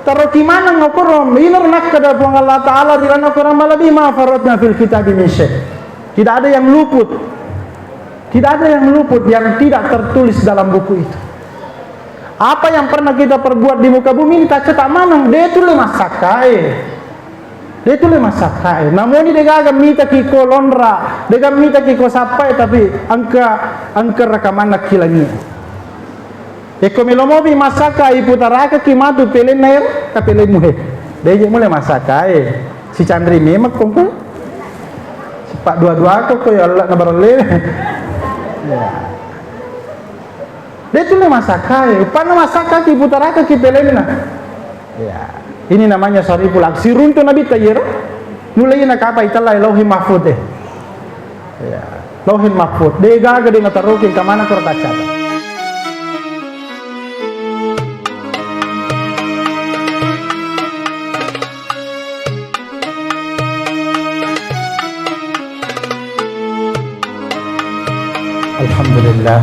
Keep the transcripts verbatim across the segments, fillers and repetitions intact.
Taroki maneng okkoro, ina nakkeda Puang Allah Ta'ala ri lalenna Quran, "Ma labih ma farratna fil kitabi min syai'." Tidak ada yang luput. Tidak ada yang luput yang tidak tertulis dalam buku itu. Apa yang pernah kita perbuat di muka bumi ini, tacatat maneng, de' tulle massakkae. De' tulle massakkae. Namoni de'gaga mitaki ko lonra, de'gaga mitaki ko sappae, tapi engka, engka rekamanna ki langi. Yekko melo mopi massakka, iputarakaki matu pelenna ero, ka pelemmu he. De' je mulle massakkae. Sicanri memang kongko. Sipa' dua-dua ko, ko ya Allah na baralle. Ya. De' tulle massakkae. Uppanna massakka ki, iputarakaki pelenna. Ya. Ini namanya sariful aksi. Runtu Nabi ta iyero. Mulai na kapa itellai Lauhil Mahfud e. Ya. Lauhil Mahfud. De'gaga de' nataroki, engka maneng koro tacatat. الحمد لله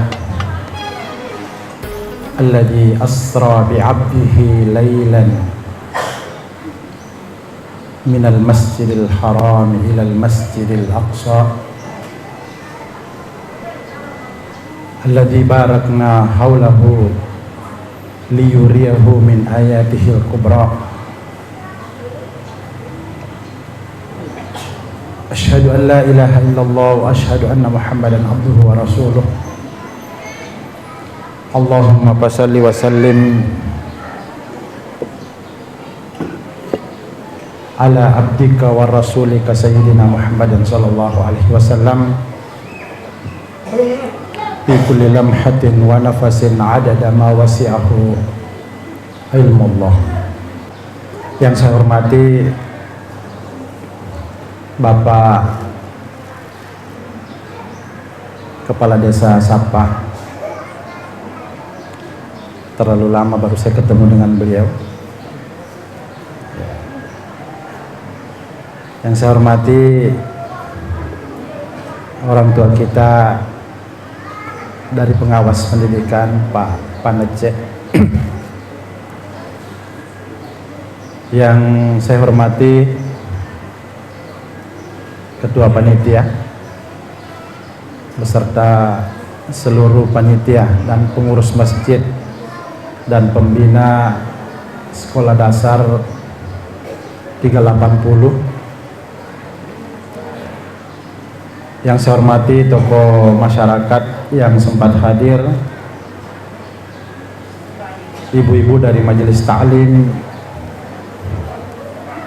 الذي أسرى بعبده ليلا من المسجد الحرام إلى المسجد الأقصى الذي باركنا حوله ليريه من آياته الكبرى. أشهد أن لا إله إلا الله وأشهد أن محمدا عبده ورسوله. اللهم فصل وسلم على عبدك ورسولك سيدنا محمد صلى الله عليه وسلم في كل لمحة ونفس عدد ما وسعه علم الله. Yang saya hormati Bapak Kepala Desa Sappa, terlalu lama baru saya ketemu dengan beliau. Yang saya hormati orang tua kita dari pengawas pendidikan, Pak Panecek. Yang saya hormati Ketua Panitia beserta seluruh panitia dan pengurus masjid dan pembina Sekolah Dasar tiga delapan puluh. Yang saya hormati tokoh masyarakat yang sempat hadir, ibu-ibu dari Majelis Taklim,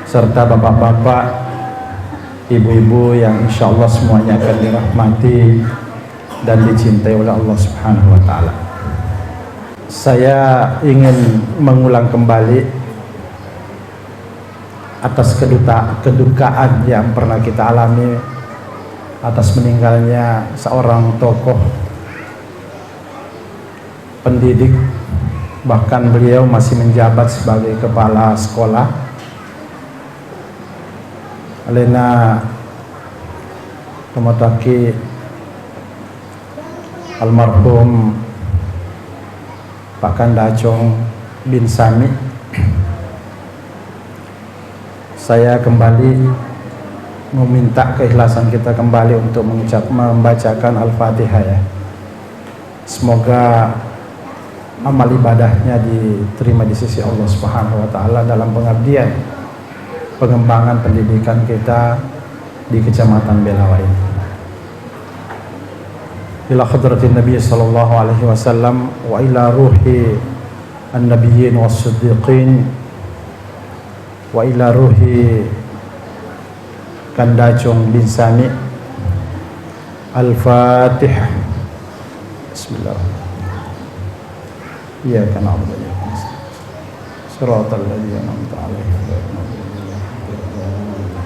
serta bapak-bapak, ibu-ibu yang insya Allah semuanya akan dirahmati dan dicintai oleh Allah Subhanahu wa Ta'ala. Saya ingin mengulang kembali atas keduta-, kedukaan yang pernah kita alami atas meninggalnya seorang tokoh pendidik, bahkan beliau masih menjabat sebagai kepala sekolah. Alena tomatoakki almarhum Pak Kandacong bin Sami. Saya kembali meminta keikhlasan kita kembali untuk mengucap, membacakan Al-Fatihah, ya. Semoga amal ibadahnya diterima di sisi Allah Subhanahu wa Ta'ala dalam pengabdian pengembangan pendidikan kita di Kecamatan Belawa ini. Ila hadratin Nabi sallallahu alaihi wasallam wa ila ruhi an-nabiyyin was-siddiqin wa ila ruhi Kandacong bin Sami. Al-Fatihah. Bismillahirrahmanirrahim. Iyyaka na'budu wa iyyaka nasta'in. Shiratal ladzina an'amta 'alaihim ghairil maghdubi 'alaihim waladdallin.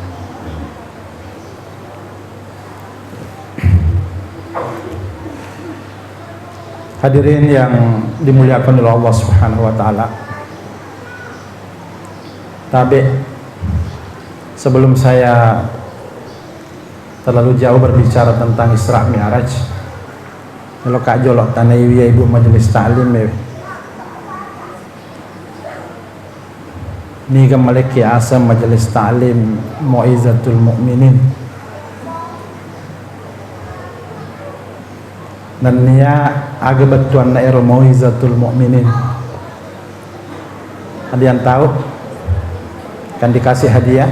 Hadirin yang dimuliakan oleh Allah Subhanahu wa Ta'ala. Tabe, sebelum saya terlalu jauh berbicara tentang Isra Mi'raj, meloka jolo tanaiwi Ibu Majelis Taklim, ya. Niga malekki aseng Majelis Ta'lim Mu'izatul Mukminin? Nennia aga bettuanna ero Mu'izatul Mukminin? Ada yang tahu? Kan dikasih hadiah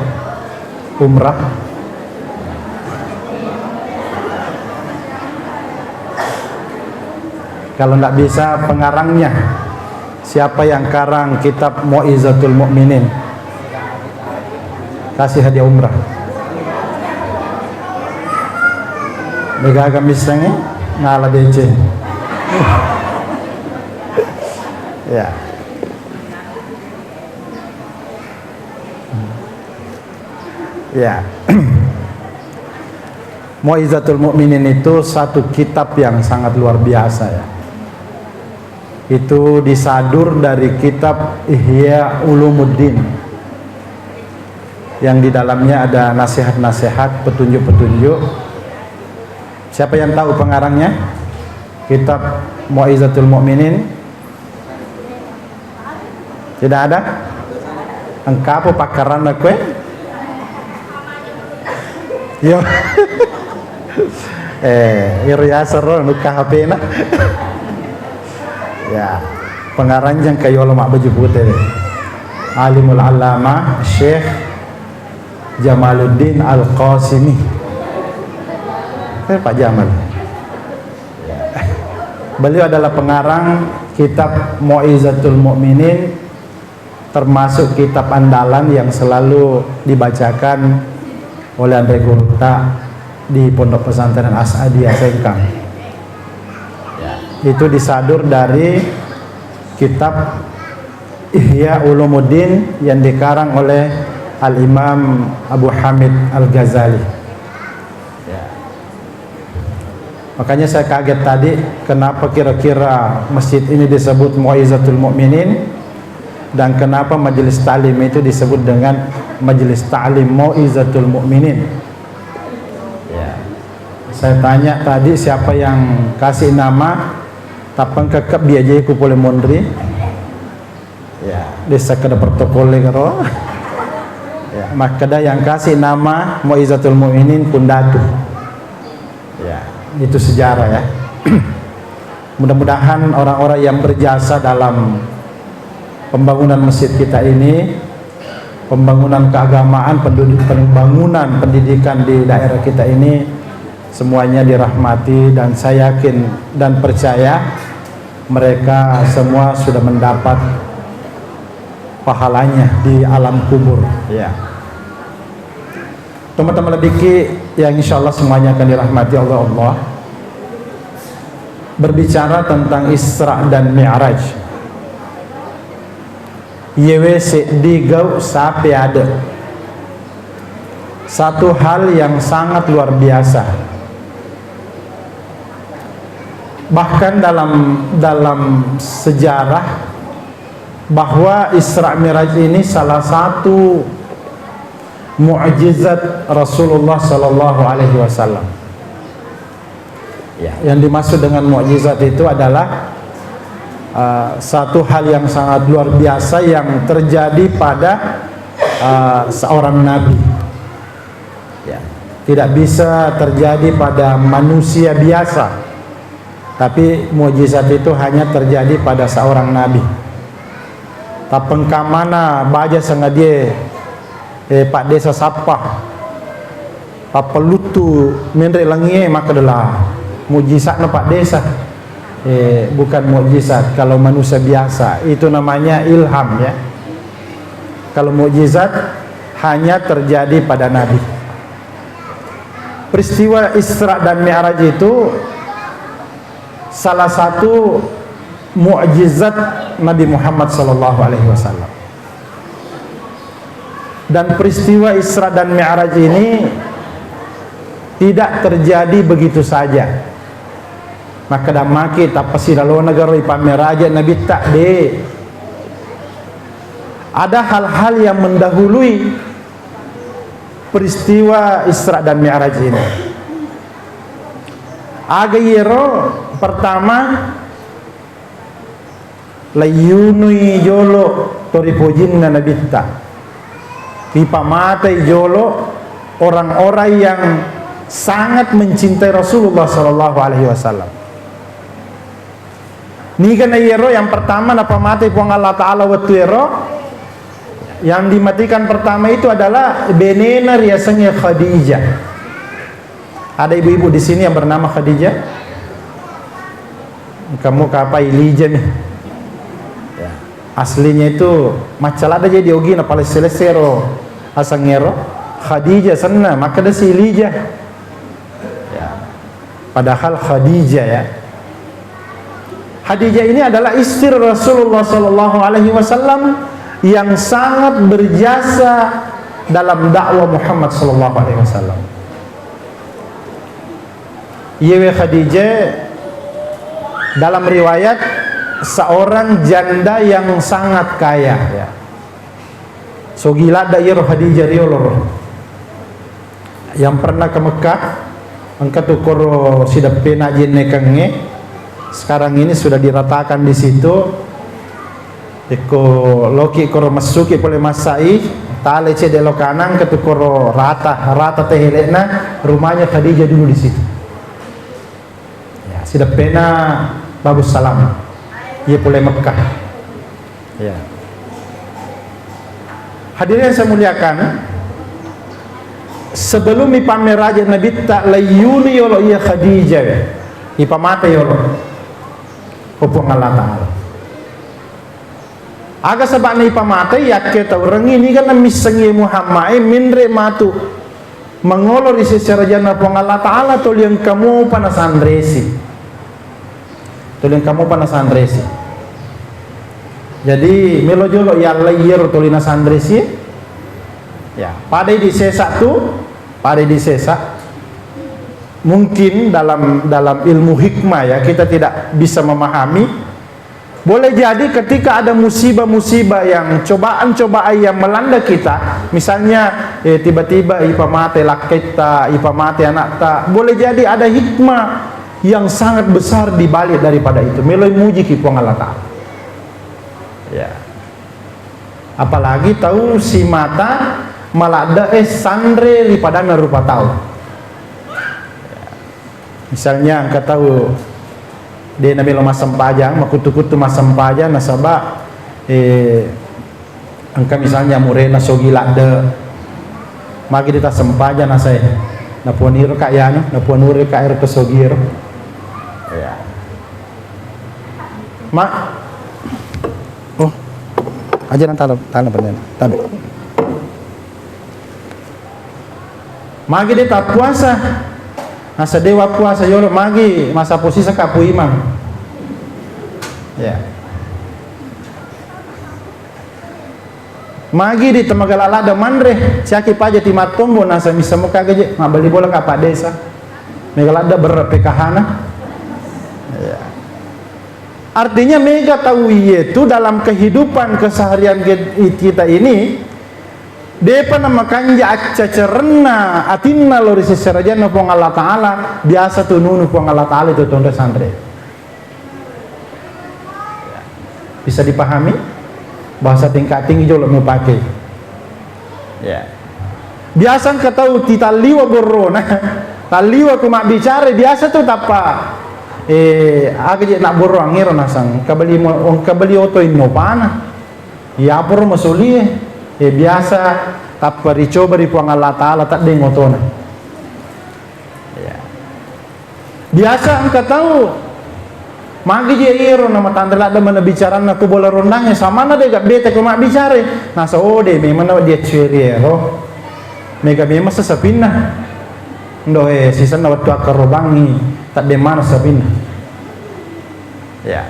umrah. Kalau ndak bisa pengarangnya, siapa yang karang kitab Mu'izatul Mukminin? Kasih hadiah umrah. Degaga missengngi nala deceng. Ya. Ya. Mu'izatul Mukminin itu satu kitab yang sangat luar biasa, ya. Itu disadur dari kitab Ihya Ulumuddin, yang di dalamnya ada nasihat-nasihat, petunjuk-petunjuk. Siapa yang tahu pengarangnya? Kitab Mu'izatul Mukminin. Tidak ada? Engka apa pakkaranna kowe? Yo. Eh, iro yaseng ro nukka H P-na. Ya, pengarang jangka yolo mabbaju pute. Alimul Allamah Syekh Jamaluddin Al-Qasimi. Eh, Pak Jamal. Beliau adalah pengarang kitab Mu'izatul Mukminin, termasuk kitab andalan yang selalu dibacakan oleh Anre Gurutta di Pondok Pesantren As'adiyah Sengkang. Itu disadur dari kitab Ihya Ulumuddin yang dikarang oleh Al-Imam Abu Hamid Al-Ghazali. Ya. Makanya saya kaget tadi, kenapa kira-kira masjid ini disebut Mu'izatul Mukminin dan kenapa majelis taklim itu disebut dengan Majelis Taklim Mu'izatul Mukminin. Ya. Saya tanya tadi siapa yang kasih nama, tappa engka kebbi aja ku pole monri. Ya, desa kada protokol karo. Ya, makkeda yang kasih nama Mu'izatul Mukminin Pundatu. Ya, itu sejarah ya. Mudah-mudahan orang-orang yang berjasa dalam pembangunan masjid kita ini, pembangunan keagamaan, pendudi-, pembangunan pendidikan di daerah kita ini, semuanya dirahmati, dan saya yakin dan percaya mereka semua sudah mendapat pahalanya di alam kubur. Ya. Teman-teman lebih yang insya Allah semuanya akan dirahmati Allah, Allah. Berbicara tentang Isra dan Mi'raj, yewe seddi gau sape ada. Satu hal yang sangat luar biasa. Bahkan dalam, dalam sejarah bahwa Isra Mi'raj ini salah satu mukjizat Rasulullah Sallallahu Alaihi Wasallam. Ya, yang dimaksud dengan mukjizat itu adalah, uh, satu hal yang sangat luar biasa yang terjadi pada, uh, seorang nabi. Ya, tidak bisa terjadi pada manusia biasa, tapi mukjizat itu hanya terjadi pada seorang nabi. Tappengkamana baja sengadie, eh, Pak Desa sappa. Pappelluttu menre langie, maka adalah mukjizatna Pak Desa. Eh, bukan mukjizat kalau manusia biasa, itu namanya ilham, ya. Kalau mukjizat hanya terjadi pada nabi. Peristiwa Isra dan Mi'raj itu salah satu mukjizat Nabi Muhammad sallallahu alaihi wasallam. Dan peristiwa Isra dan Mi'raj ini tidak terjadi begitu saja. Maka damaki tapasi lalona garo ipammeraja Nabitta, de. Ada hal-hal yang mendahului peristiwa Isra dan Mi'raj ini. Aga yero? Pertama, laiyunui jolo toripojinna Nabitta. Ipamatai jolo orang-orang yang sangat mencintai Rasulullah sallallahu alaihi wasallam. Niga na iyaro yang pertama napamatai Puang Allah Ta'ala wettu ero, yang dimatikan pertama itu adalah benena riasengnge Khadijah. Ada ibu-ibu di sini yang bernama Khadijah? Kamu kapa Elijah nih? Ya. Aslinya itu macca ladde jadi ogina palesse-lesse ro asengngero. Khadijah senna, makkeda si Elijah. Ya. Padahal Khadijah ya. Khadijah ini adalah istri Rasulullah sallallahu alaihi wasallam yang sangat berjasa dalam dakwah Muhammad sallallahu alaihi wasallam. Iyewe Khadijah dalam riwayat seorang janda yang sangat kaya, ya. Sogi ladde iyaro Khadijah riolo ro. Yang pernah ke Mekah, engka tu koro sideppena jennekengnge. Sekarang ini sudah diratakan di situ. Iko loki koro massuki pole massai, tale cede lo kanang, engka tu koro rata, rata tehele'na, rumahnya Khadijah dulu di situ. Ya, sideppena Babus Salam. Iya pole Mekah. Ya. Hadirin yang saya muliakan, sebelum ipammeraje Nabitta, laiyuni yolo iya Khadijah, ya. Ipamate yolo. Ko Puang Allah Ta'ala. Aga seba'na ipamatai, yakke taurengngi niga na missengngi Muhammad e menre matu mangolo ri seserajanna Puang Allah Ta'ala, toli engka mupa nasanresi. Toli engka mupa nasanresi. Jadi, melo jolo yallai iyaro toli nasanresi. Ya, padai di sesa tu, padai di sesa. Mungkin dalam, dalam ilmu hikmah ya, kita tidak bisa memahami. Boleh jadi ketika ada musibah-musibah yang cobaan-cobaan yang melanda kita, misalnya, eh, tiba-tiba ipamate lakketta, ipamate anakta, boleh jadi ada hikmah yang sangat besar di balik daripada itu. Meloi mujiki Puang Allah Ta'ala. Ya. Apalagi tau simata maladde e sanre ri padanna rupa tau. Misalnya engka tau de namelo massempajang, makuttu-kuttu massempajang nasaba, eh, engka misalnya murena sogi ladde, magi de tassempajang nasae, napuaniro ka yanu, napuaniro ka ero kesogiro. Ya. Ma, oh, aja nang talo, talo pertanyaan. Tabe. Magi de tappuasa? Nasa dewa puasa yolo, magi masa posisa kapu imang. Ya. Magi di temaga ladde manre, siaki paja ti mattombo, nasa missa muka gaje, mabbali bola ka Pak Desa. Mega ladde berre P K H-na. Ya. Artinya mega tau iye tu dalam kehidupan keseharian ke-, kita ini, depa namakanja accacerenna atinna lo ri seserajanna Puang Allah Ta'ala, biasa tu nunu Puang Allah Ta'ala itu tonre sanre. Bisa dipahami? Bahasa tingkat tinggi jolo mupake. Ya. Biasa engka tau titalliwa borrona, talliwa ku mabbicara, biasa tu tappa, eh, aga je nak borroang ero nasang, kabeli mo-, kabeli oto innopana. Iya poro masolie, eh, biasa tappa ricoba ri Puang Allah Ta'ala, teddeng otona. Ya. Biasa engka tau, magi je iyaro na matanre ladde mana bicaranna ko bola rondangnge, samanna de ga bete ko mabbicarai. Nasa, oh, de memang na dia cueri ero. Mega memang sesapinna. Ndo, eh, sisenna wettu akkarobangi, tadde mana sapinna. Ya.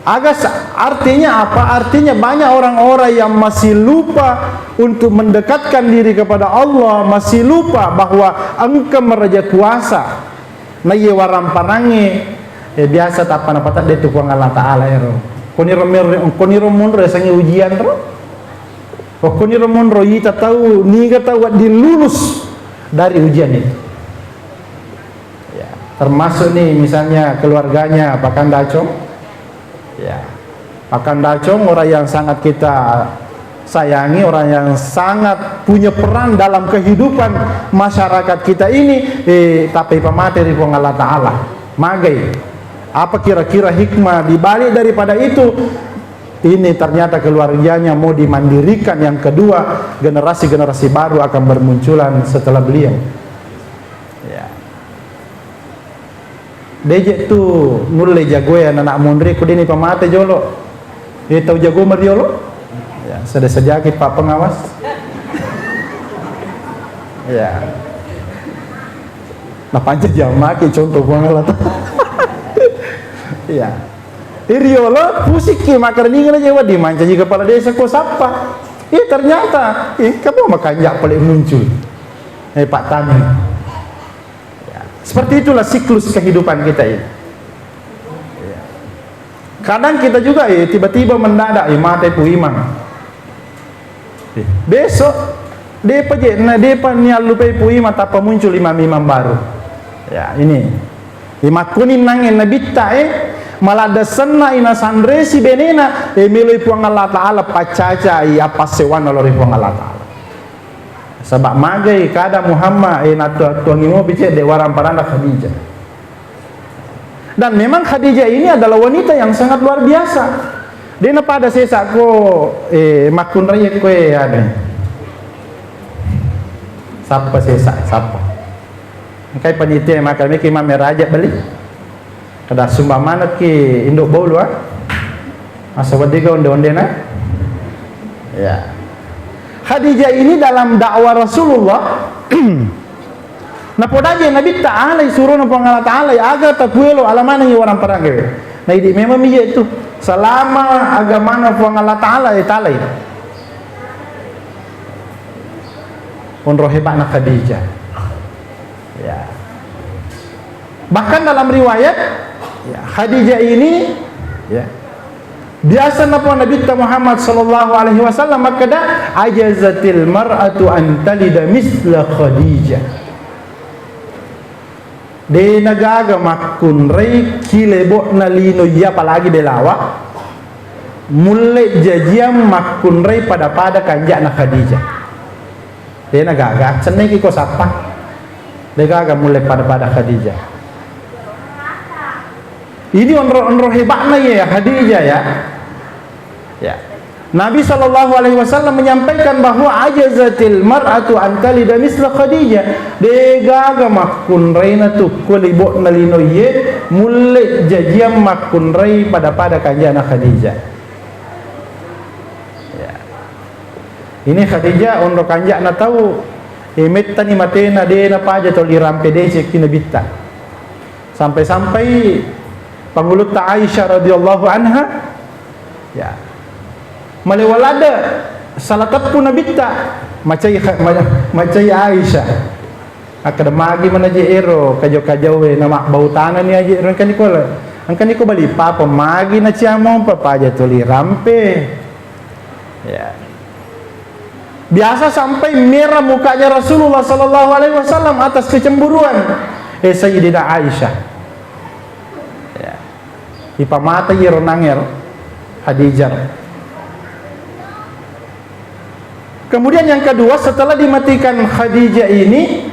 Aga sa-, artinya apa? Artinya banyak orang-orang yang masih lupa untuk mendekatkan diri kepada Allah, masih lupa bahwa engka maraja kuasa. Naiye waramparangnge, eh, biasa tappa napatedde tu Puang Allah Ta'ala ero. Koniro mer-, koniro monro yasengnge ujian ro. Koniro monro ita tau, niga tau wedding lulus dari ujian itu. Ya, termasuk nih misalnya keluarganya Pak Kandacong. Ya. Pak Kandacong orang yang sangat kita Sayangi orang yang sangat punya peran dalam kehidupan masyarakat kita ini, eh, tapi pamate ri Puang Allah Ta'ala. Magai. Apa kira-kira hikmah di balik daripada itu? Ini ternyata keluarganya mau dimandirikan. Yang kedua, generasi-generasi baru akan bermunculan setelah beliau. Ya. Deje tu nulle jagoe anak munri ku deni pamate jolo. Eh, tau jago mariolo? Ya, sada sajaki Pak Pengawas. Ya. Napanca jamaki contoh Puang Allah. Ya. Eh, riolo, pusikki makkereningan aja, wah, dimancaji kepala desa ko sappa. Eh, ternyata, eh, kamu makanja pale muncul. Eh, Pak Tani. Ya, seperti itulah siklus kehidupan kita ini. Ya. Kadang kita juga, eh, tiba-tiba mendadak, eh, mate Pu Imang. Eh, besok, depa je, na depa niallupai Pu Imang, tappa muncul imam-imam baru. Ya, ini. Eh, makkuni nangnge nabitta, eh, maladda senna ina sanresi benena, eh, meloi Puang Allah Ta'ala paccacai appassewanna lao ri Puang Allah Ta'ala. Saba' magai kada Muhammad, eh, nattuang-tuangi mopi cedde warang paranda Khadijah. Dan memang Khadijah ini adalah wanita yang sangat luar biasa. De' napada sesa ko, eh, makkunrai ko, eh, anu. Sappa sesa, sappa. Engkai panitia maka miki mame raja beli. Kada sumbang manekki Indo' Baulu, ah. Masa wedding ga onde-ondena? Ya. Khadijah ini dalam dakwah Rasulullah, napodaje Nabitta alai surona Puang Allah Ta'ala, aga tapuelo ala manengi warang paranggewe. Na idi' memang mije tu. Selama agamana Puang Allah Ta'ala, eh, talai. Onro heba'na Khadijah. Ya. Bahkan dalam riwayat, ya, Khadijah ini, ya, biasa napa Nabitta Muhammad sallallahu alaihi wasallam makkeda, "Ajazatil mar'atu an talida misla Khadijah." De' nagaga makkunrai ki lebo'na lino iya, apalagi belawa, mulle jajiang makkunrai pada-pada kanja'na Khadijah. De' nagaga, accenneki ko sappa. De' gaga mulle pada-pada Khadijah. Ini onro-onro heba'na ya Khadijah ya. Ya. Nabi sallallahu alaihi wasallam menyampaikan bahwa ajazatil mar'atu an talida misla Khadijah. De' gaga makkunraina tu ko lebo'na lino iye mulle jajiang makkunrai pada-pada kanja'na Khadijah. Ya. Ini Khadijah onro kanja'na tau, eh, mettani matena de' napaja toli rampe decekki Nabitta. Sampai-sampai pangulutta Aisyah radhiyallahu anha, ya, malewa ladde' sala teppu Nabitta, macai Kha-, ma-, macai Aisyah. Akkeda magi manaje ero kajo-kajowe na mabbau tanani aje ero engkani ko, engkani ko bali papa magi na ciamo papaja toli rampe. Ya. Biasa sampai merah mukanya Rasulullah sallallahu alaihi wasallam atas kecemburuan, eh, Sayyidina Aisyah. Ya. Ipamata iyaro nangero Khadijah. Kemudian yang kedua, setelah dimatikan Khadijah ini,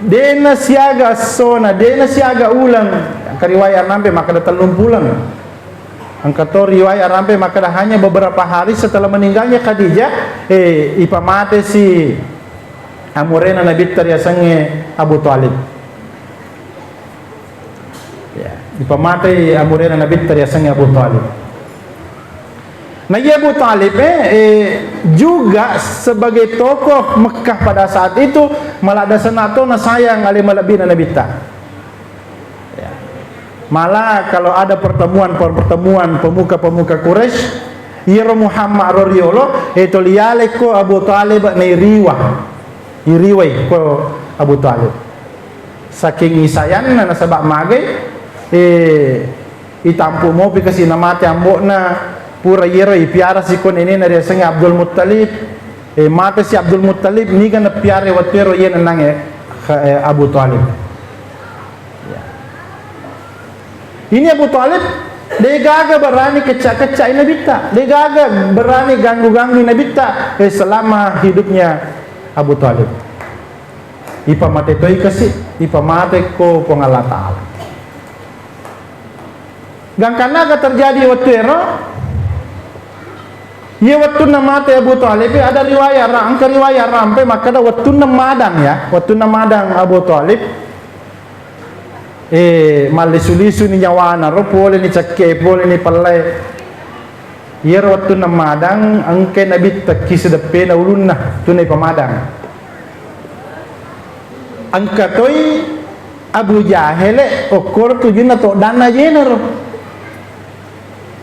de'na siaga essona, de'na siaga uleng. Engka riwayat rampe makkeda tellung puleng. Engka to riwayat rampe makkeda hanya beberapa hari setelah meninggalnya Khadijah, eh, ipamate si amurena Nabitta riasengnge Abu Thalib. Ya, ipamatai amurena Nabitta riasengnge Abu Thalib. Nah, iya Abu Thalib, eh, eh, juga sebagai tokoh Mekah pada saat itu, maladda senna to nasayang ale malebbina Nabitta. Ya. Malah kalau ada pertemuan-pertemuan pemuka-pemuka Quraisy, iyaro Muhammad ro riolo, eh, toli yalekko Abu Thalib nairiwa. Iriwai ko Abu Thalib. Saking isayanna nasaba magai, eh, itampu mopi kasi namate ambo'na, pura iyaro ipiara si ko nenena riasengnge Abdul Muttalib. Eh, mate si Abdul Muttalib, niga napiara wettuero iya nenangnge, eh, Abu Thalib. Ya. Ini Abu Thalib Degaga berani kecca-keccai Nabitta, degaga berani ganggu-ganggu Nabitta, eh, selama hidupnya Abu Thalib. Ipamate toi kasi, ipamate ko Puang Allah Ta'ala. Gangkanna aga terjadi wettu ero? Iya wettunna mate Abu Thalib, ada riwayat ra-, engka riwayat rampe makkeda wettunna madang ya, wettunna madang Abu Thalib, eh, mallisu-lisu ni nyawana ro, pole ni cekke, pole ni pellai. Iyaro wettunna madang, engkai Nabitta ki sideppena ulunna, tunai pamadang. Engka toi Abu Jahele okkoro tujunna toddanna jenero.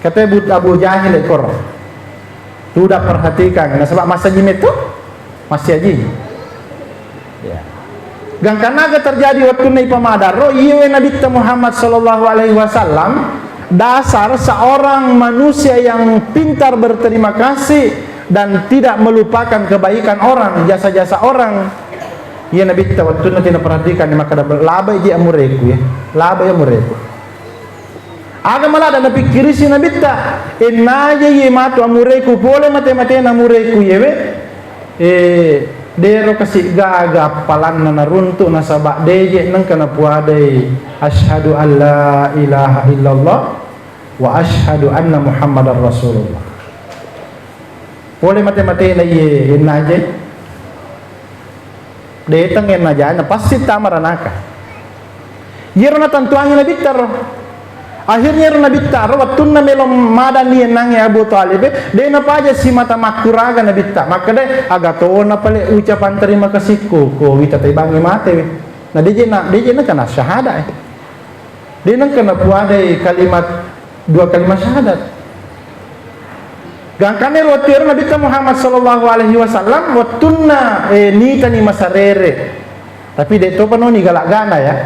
Kata Abu, Abu Jahele koro. Tuda perhatikan, nasaba massaji metto, massaji. Ya. Gangkanna aga terjadi wettunna ipamadarro, iyewe Nabitta Muhammad sallallahu alaihi wasallam, dasar seorang manusia yang pintar berterima kasih dan tidak melupakan kebaikan orang, jasa-jasa orang. Iya Nabitta wettunna tina perhatikan, makkeda, "Labai je amureku ya, labai amureku." Aga malada napikkirisi Nabitta, ennaja iye matu amureku pole mate-matena amureku iyewe, eh, dero kasi gaga appalanna naruntuk nasaba deje nengka napuadai asyhadu alla ilaha illallah wa asyhadu anna Muhammadar Rasulullah. Pole mate-matena iye ennaja. Deteng enna jana, pasti tama ranaka. Iyaro natentuangi Nabitta ro. Akhirnya ro Nabitta ro, wettunna melo madanni ennangnge Abu Thalib, de napaja simata makkuraga Nabitta. Makkeda, aga tona pale ucapan terima kasihku, ko wita taibangngi mate we. Na deje na, deje na kana syahada eh. De nengka napuadai kalimat, dua kalimat syahadat. Gangkanna ero wettu ero Nabitta Muhammad sallallahu alaihi wasallam wettunna, eh, nitani masarere. Tapi de topa noni galak-gana ya.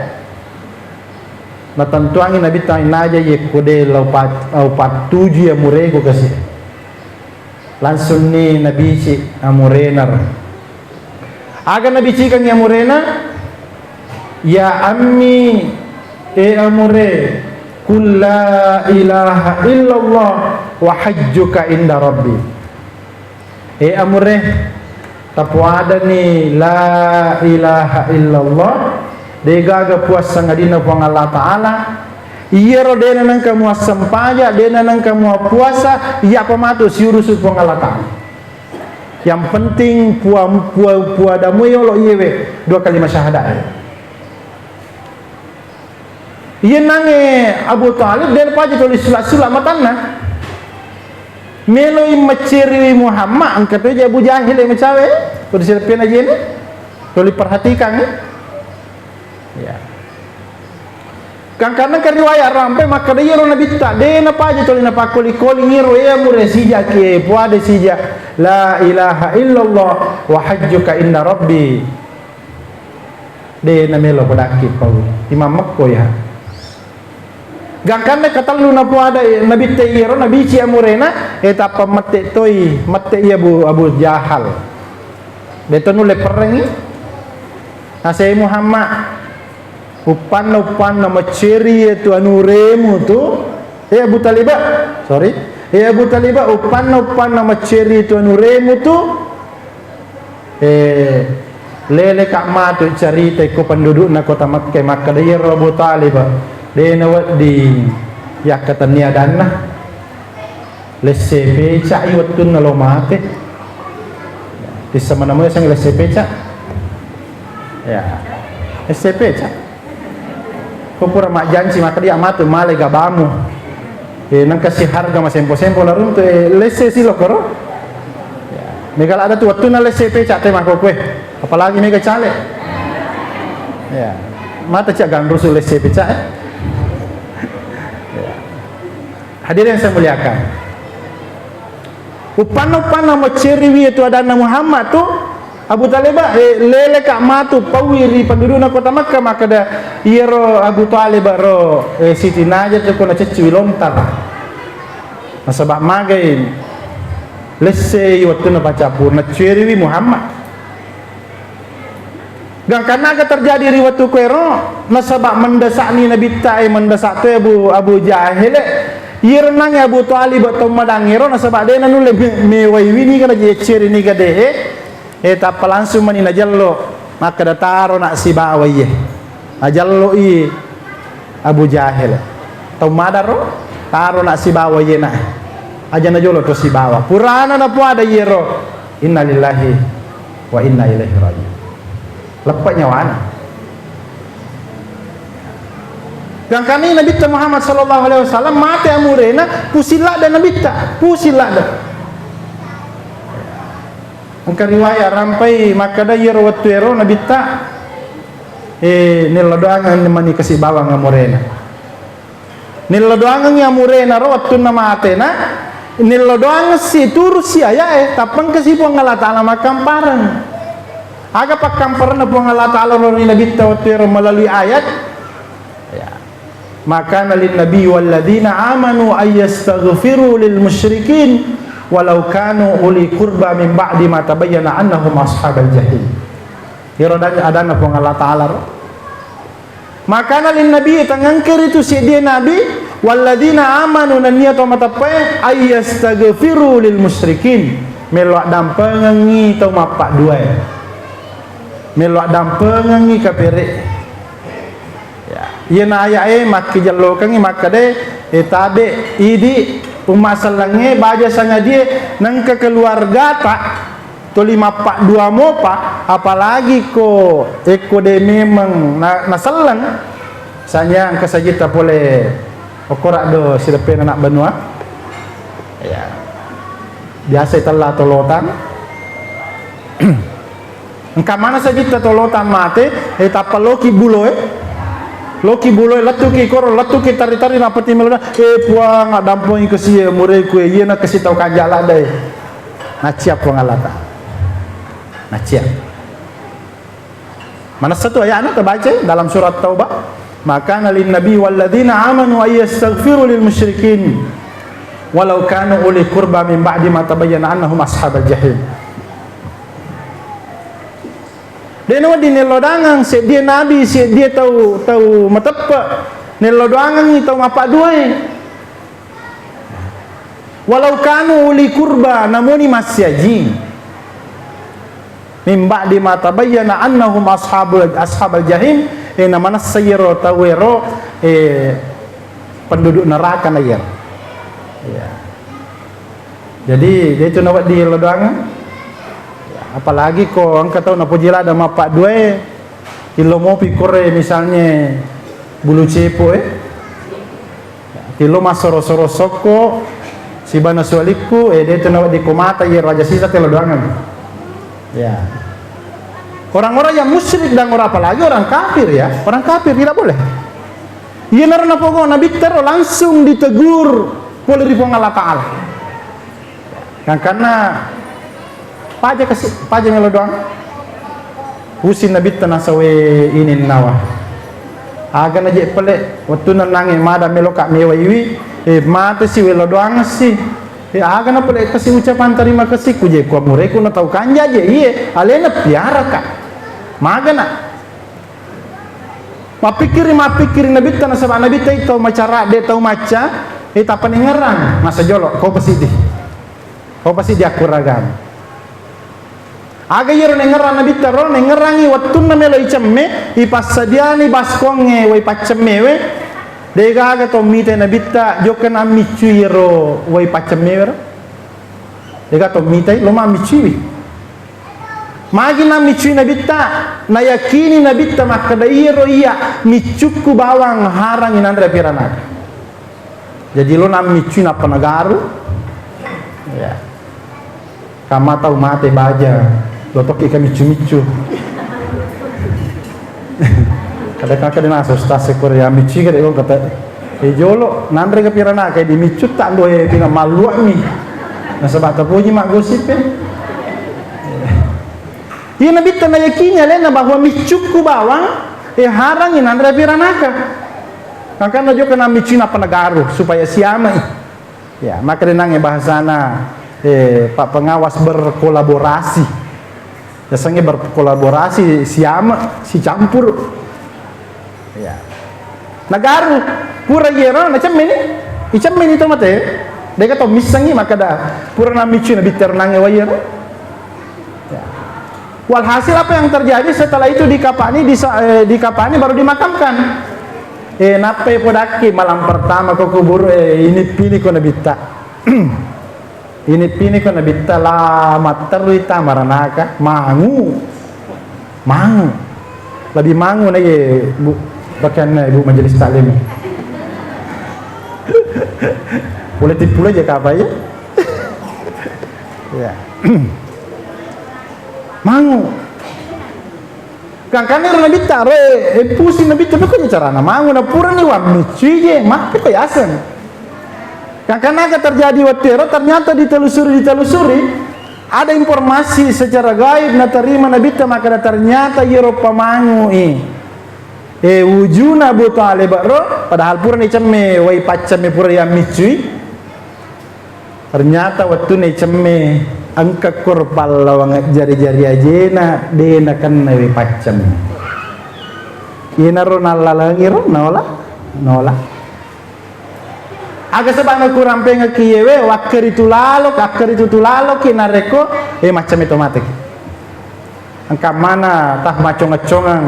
Natentuangi Nabitta naja yekko de lau pat-, lau pattuju ya mureku kasi. Langsung ni nabici amurena ro. Aga nabicikangngi amurena? Ya ammi, e amure, qul la ilaha illallah wa hajjuka inda rabbi. E amure, tapoadani la ilaha illallah, degaga puang sangadinna Puang Allah Ta'ala, iyaro dena nengka muassempajang, dena nengka muappuasa, iyapa matu siurusu Puang Allah Ta'ala. Yang penting pua-, pua-, puadamu yolo iyewe dua kalimat syahadat. Iye nange Abu Thalib, de paja tuli sula-sula matanna. Meloi macceriwi Muhammad, engka toja Abu Jahil e macawe, ko diselepena jene. Tuli perhatikan, eh. Ya. Gangkanna engka riwayat rampe makkeda iyaro Nabitta, de napaja tuli napakkoli-koli ngiro, e amure sija ke, puada sija, la ilaha illallah wa hajjuka inda rabbi. De namelo podakki pau. Imam Mekko ya. Gangkanna katellu napuada Nabitta iyaro, nabici amurena, e tappa mette toi, mette iya Abu, Abu Jahal. De to nulle perrengi. Nasai Muhammad. Uppanna, uppanna macceri iya tu anuremu tu. Eh Abu Taliba, sorry. Eh Abu Taliba, uppanna, uppanna macceri tu anuremu tu. Eh, lele ka matu carita ko pendudukna kota Makkah, makkeda iyaro Abu Talib, de nawedding yakkatenni adanna. Lesse peca'i wettunna lo mate. Tissa manamo yaseng lesse peca'? Ya. Lesse peca'. Ko pura majjanci makkeda matu male gabamu. Eh, nengka si harga masempo-sempo laruntu, eh, lesse si lokoro. Ya. Mega ada tu wettunna lesse peca' te mako kue. Apalagi mega caleg. Ya. Mata cak ganrusu lesse peca', eh. Ya. Hadirin yang saya muliakan. Uppanna-uppanna macceriwi tu adanna Muhammad tu, Abu Talib, eh, lele ka matu paui ri pendudukna kota Makkah, makkeda iyaro Abu Talib ro, eh, Siti Najar tu ko nacecciwi lontar. Nasaba magai lessei wettunna pacappur, nacceriwi Muhammad. Gangkanna aga terjadi ri wettu kuero, nasaba mendesakni Nabitta, eh, mendesak tu Abu, Abu Jahil, eh. Iyaro nangnge Abu Thalib tau madangngero, nasaba de nanulle me-, mewaiwi niga najecceri niga de, eh, tappa langsung mani najello, makkeda, "Taro na sibawa iye." Najello i Abu Jahil. Tau madaro, "Taro na sibawa iye na." Aja najolo to sibawa. Purana napoada iyero, "Innalillahi wa inna ilaihi raji'un." Leppe nyawana. Gangkanna Nabitta Muhammad sallallahu alaihi wasallam mate amurena, pusing ladde Nabitta, pusing ladde. Engka riwayat rampai makkeda iyaro wettu ero Nabitta, eh, nello doangang mani kasi bawang amurena. Nello doangengngi amurena ro wettunna matena, nello doangeng si turu si ayae, tappa engka si Puang Allah Ta'ala makkampareng. Aga pakkamparenna Puang Allah Ta'ala ro ri Nabitta wettu ero melalui ayat? Ya. "Ma kana lin nabi walladzina amanu ay yastaghfiru lil musyrikin walau kanu uli qurba min ba'di ma tabayyana annahum ashabal jahim." Iyaro adanna Puang Allah Ta'ala ro. Makana lin nabi, tangengkeri tu seddie nabi, walladzina amanu, nennia to mateppae, ayyastaghfiru lil musyrikin, melo addampengengngi tau mappadduae, melo addampengengngi kapere. Ya, iyana aya'e makkijellokengngi makkeda, e, tabe, idi, umma sellengnge, baja sangadie, nengka keluargata, toli mappaddua mopa, apalagi ko ekko de memeng na-, naselleng, sanya engka sajitta pole okkoraddo sideppena anak benua. Ya. Biasa itella tolotang. Engka mana sajitta tolotang mate, eh, tappa loki buloe. Loki buloe, lettuki koro, lettuki tari-tari, nappa timelo, eh, Puang, addampengi kesie mureku, eh, iyana kesi tau kanja ladde. Nacia Puang Allah Ta'ala. Nacia. Manessa tu ayana tabaca dalam surat Taubah, "Ma kana lin nabi walladzina amanu ay yastaghfiru lil musyrikin walau kanu uli qurba min ba'di ma tabayyana annahum ashabal jahim." De nawedding nello doangang seddie nabi, seddie tau, tau mateppe, nello doangangngi tau mappadduae. Walau kanu uli kurba, namuni massiajing. Min ba'di ma tabayyana annahum ashabul, ashabal jahim, eh, namanessa iyaro tauwero, eh, penduduk neraka na iyaro. Iya. Jadi, de tu nawedding lo doangang. Apalagi ko engka tau napoji ladde mappadduae, Tillo mopi kore misalnya bulu cepo, eh. Tillo massoro-soro sokko, sibana sualikku, eh, de tu nawedding ko mata, iya raja sisa telo doangan. Ya. Orang-orang yang musyrik dan orang, apalagi orang kafir, ya. Orang kafir tidak boleh. Iya naro napogo Nabitta ro langsung ditegur pole ri Puang Allah Ta'ala. Gangkanna paja kasi, paja melo doang. Pusing Nabitta nasawe ininnawa. Aga naje pele, wettunna nange mada meloka mewaiwi, eh, mate si welo doang si. Eh, aga na pele kasi ucapan terima kasih ku je, ku amureku na tau kanja je, iye, alena piaraka. Magana. Mappikkiri, mappikkiri Nabitta, nasaba Nabitta itu tau macara, de tau macca, eh, tappa nengngerang, masa jolo, ko pasidi. Ko pasidi akkuragana. Aga iyaro nengngerang Nabitta ro, nengngerangi wettunna melo icemme, ipassadiani baskongnge wai paccemmewe, degaga to mitai Nabitta, jokka nammiccui iyaro wai paccemmewe ro. Dega to mitai, lo mammiccui. Magi nammiccui Nabitta, nayakini Nabitta makkeda iyaro iya miccukku bawang harangi nanre piranaka. Jadi lo nammiccui nappa nagaru. Ya. Kama tau mate baja, lo tokki ka miccu-miccu. Kada-kada naso stas kore ya miccu kada lo kata. E jolo nanre ka piranaka di miccu tak doe pina malluami. Nasaba tapoji maggosip e. Iya Nabitta nayakini alena bahwa miccukku bawang, eh, harangi nanre piranaka. Makanya jokka namiccu nappa nagaru supaya siamai. Ya, maka denangnge bahasana, eh, Pak Pengawas berkolaborasi. Biasanya berkolaborasi siama, sicampur. Ya. Nagaru, pura iyero, nacemmeni. Icemmeni to mate, deka to missengi makkeda purana miccui nabitta ro nangnge wai ero. Ya. Walhasil apa yang terjadi setelah itu dikapani, disa-, eh, dikapani baru dimakamkan. Eh, nappai podakki malam pertama ko kubur, eh, ini pini ko nabitta. Ini pini ko nabitta la matterui ta maranaka, mangu. Mangu. Lebih mangu na ye, Bu, pakaianna Ibu Majelis Taklim. Boleh tipu aja kapa ya. Ya. Mangu. Gangkanna ero nabitta ro, eh, eh, pusing nabitta, pekko je carana mangu, na purani wammiccui je, mappekko yaseng. Gangkanna aga terjadi wettu ero, ternyata ditelusuri, ditelusuri, ada informasi secara gaib naterima nabitta, makkeda ternyata iyaro pamangu e, eh, wujuna Abu Thalib ro, padahal purani cemme, wai paccemme pura yammiccui. Ternyata wettunna icemme, engka koro pallawang jari-jari ajena, de nakenna we pacceng. Iyanaro nallalengi ro, naola, naola. Aga sebab naku rampengekki yewe, wakkeritu lalo, akkeritu tu laloki narekko, eh, maccemme to mateki. Engka mana tah maccong-accongeng,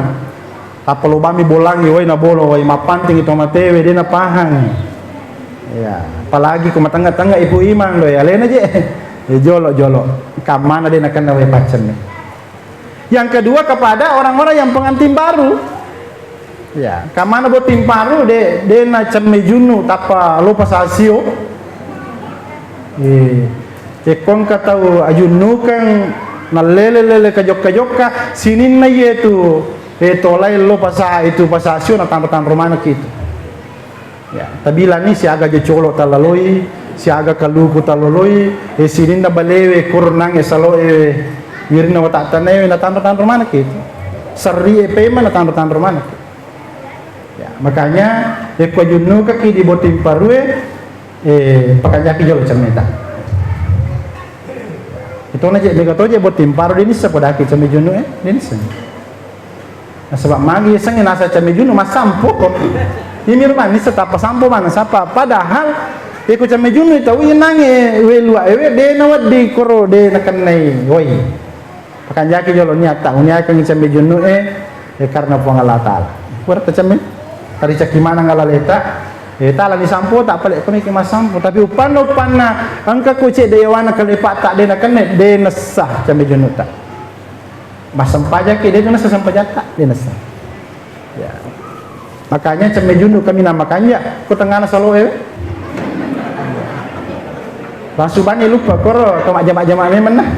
tappa lobammi bolangngi, wai nabolo, wai mappantingi to matewe, de napahang. Ya, apalagi ko matengnga-tengnga ibu imang doi, alena je. Ya, jolo-jolo. Engka mana de nakenna wai paccenne. Yang kedua kepada orang-orang yang pengantin baru. Ya, engka mana botting paru de, de nacemme junnu tappa lopa sasio. Eh, ekko engka tau ajunnukeng nallele-lele kajokka-jokka, sininna iyetu, eh, tolai lopa sa itu pasasio natanro-tanro manekki itu. Ya, tabilani siaga jocolo tallaloi, siaga kaluku tallaloi, eh, sininna balewe kurnang e saloe wirinna watattanae natanro-tanro manekki itu. Serri e pema natanro-tanro manekki. Ya, makanya, yakko junnukaki di botting parue, eh, pakanjaki jolo cemmeta. Itu na je, mega to je botting paru, de nisseng podaki cemme junnu e, de nisseng. Nasaba magi sengnge nasa cemme junnu, massampo ko. Ini rumah nisseng tappa sampo mana sapa. Padahal, yakko cemme junnu tau inange, we lua ewe, de nawedding koro, de nakennai wai. Pakanjaki jolo niatta, uniakengngi cemme junnu e, eh, karena Puang Allah Ta'ala. Pura tacemme, taricaki maneng alaleta, eh, tala ni sampo, tak pale kami ke masampo. Tapi upanna, upanna, engka ko cedde yawana kalepatta de nakenne, de nessa cemme junnu ta. Massempajaki, de nessa sempajatta, de nessa. Ya. Makanya cemme junnu kami nama kanja, ko tengana saloe. Langsung bani lupa, koro ke majama-jama memang nah.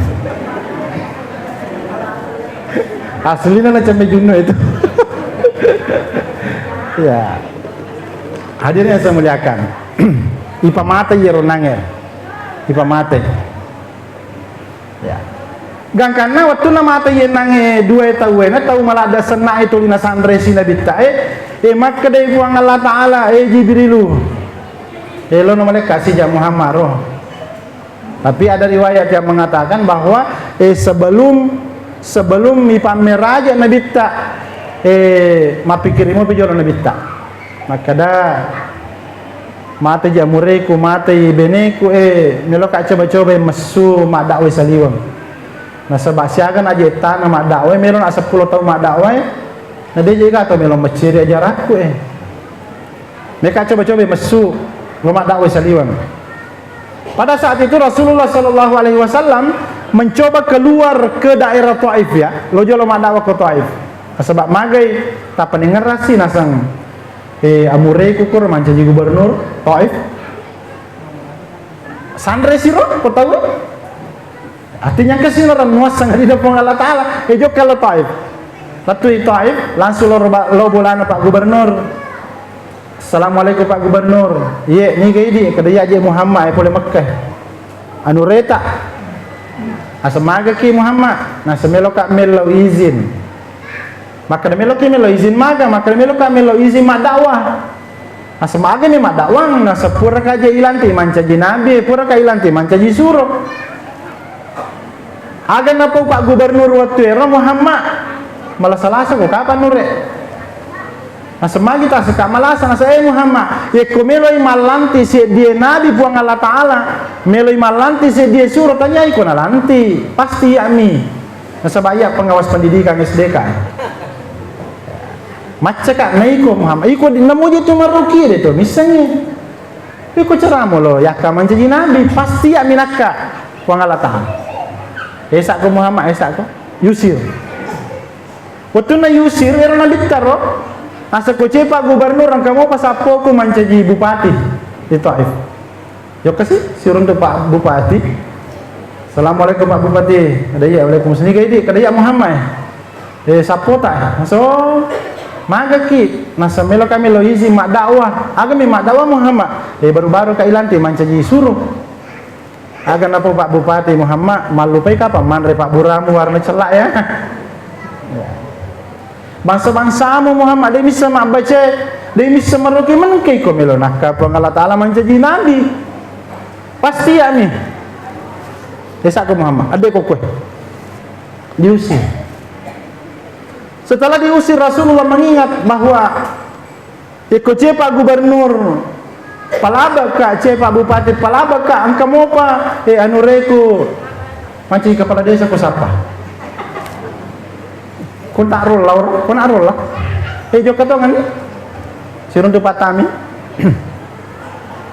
Aslinya na cemme junnu itu. Ya. Hadirin yang saya muliakan. Ipa mate iyaro nange. Ipa mate. Ya. Gangkanna wettunna mate yenangnge dua tauwe, na tau maladde senna e tuli nasanre si nabitta e, e, makkedai Puang Allah Ta'ala, e Jibrilu, e, lono malaikat sija Muhammad ro. Tapi ada riwayat yang mengatakan bahwa, e, sebelum, sebelum mipammeraja nabitta, e, mappikiri mopi jolo nabitta. Makkeda, "Matei ja mureku, matei beneku, eh, meloka coba-cobai messu maddakwai saliweng. Nasaba siaga na je tana maddakwai, melo na seppulo taung maddakwai, na de je gato melo mecciri ajarakku, eh. Meka coba-cobai messu lo maddakwai saliweng." Pada saat itu Rasulullah Shallallahu Alaihi Wasallam mencoba keluar ke daerah Taif, ya, lo jolo maddakwah ke Taif. Nasaba magai tapaningerasi naseng, eh, amureku koro mancaji gubernur Taif. Sanre siro ko tau. Artinya engka sino rannuasseng ri Puang Allah Taala. Eh, jokka lo Taif. Lattui Taif, langsung lo, lo bolana Pak Gubernur. "Assalamualaikum Pak Gubernur. Iye, niga idi?" Kada iya je Muhammad, eh, pole Mekkah. Anu reta. Asemmagaki Muhammad. Nasemeloka mellau izin. Makkeda meloki mellau izin maga, makkeda meloka mellau izin maddakwah. Nasemagani maddakwang, nasepuraka je ilanti mancaji nabi, puraka ilanti mancaji suro. Aga napau Pak Gubernur wettu ero Muhammad. Malasa-lasa ko kapan nure? Naseng magi tasekka malasa, naseng, "Eh Muhammad, yekko meloi mallanti seddie nabi Puang Allah Ta'ala, meloi mallanti seddie suro, tanyai ko nalanti, pasti iyami. Nasaba iya pengawas pendidikan S D K." Maccaka naiko Muhammad, iko di-, namuji tu maruki de to, missengi. Iko ceramu lo, yakka mancaji nabi, pasti iyami nakka Puang Allah Ta'ala. Esakko Muhammad, esakko. Yusir. Wettunna Yusir ero nabitta ro, naseng ko cepa gubernur engka mopa sappoku mancaji bupati di Taif. Jokka si, siruntu Pak Bupati. "Assalamualaikum Pak Bupati." Kada iya, "Waalaikumsalam." "Niga idi?" "Kada iya Muhammad." "Eh, sappota." "So, magaki?" "Naseng melo kami lo izin maddakwah." "Agami maddakwah Muhammad?" "Eh, baru-baru ka ilanti mancaji suro." "Aga napo Pak Bupati Muhammad, mallupai kapang manre pabburamu warna cellak ya?" "Ya. Bangsa-bangsamu Muhammad, de missa mabbaca, de missa maroki, mengke ko melo nakka Puang Allah Ta'ala mancaji nabi. Pasti iyami." Esakko Muhammad, adde ko kue. Diusir. Setelah diusir, Rasulullah mengingat bahwa Yekko cepa gubernur, palabaka, cepa bupati, palabaka, engka mopa, eh, anu reku, mancaji kepala desa ko sappa. Ko na'rolla, ko na'rolla. Eh, jokka tongeng ni. Siruntu pattami.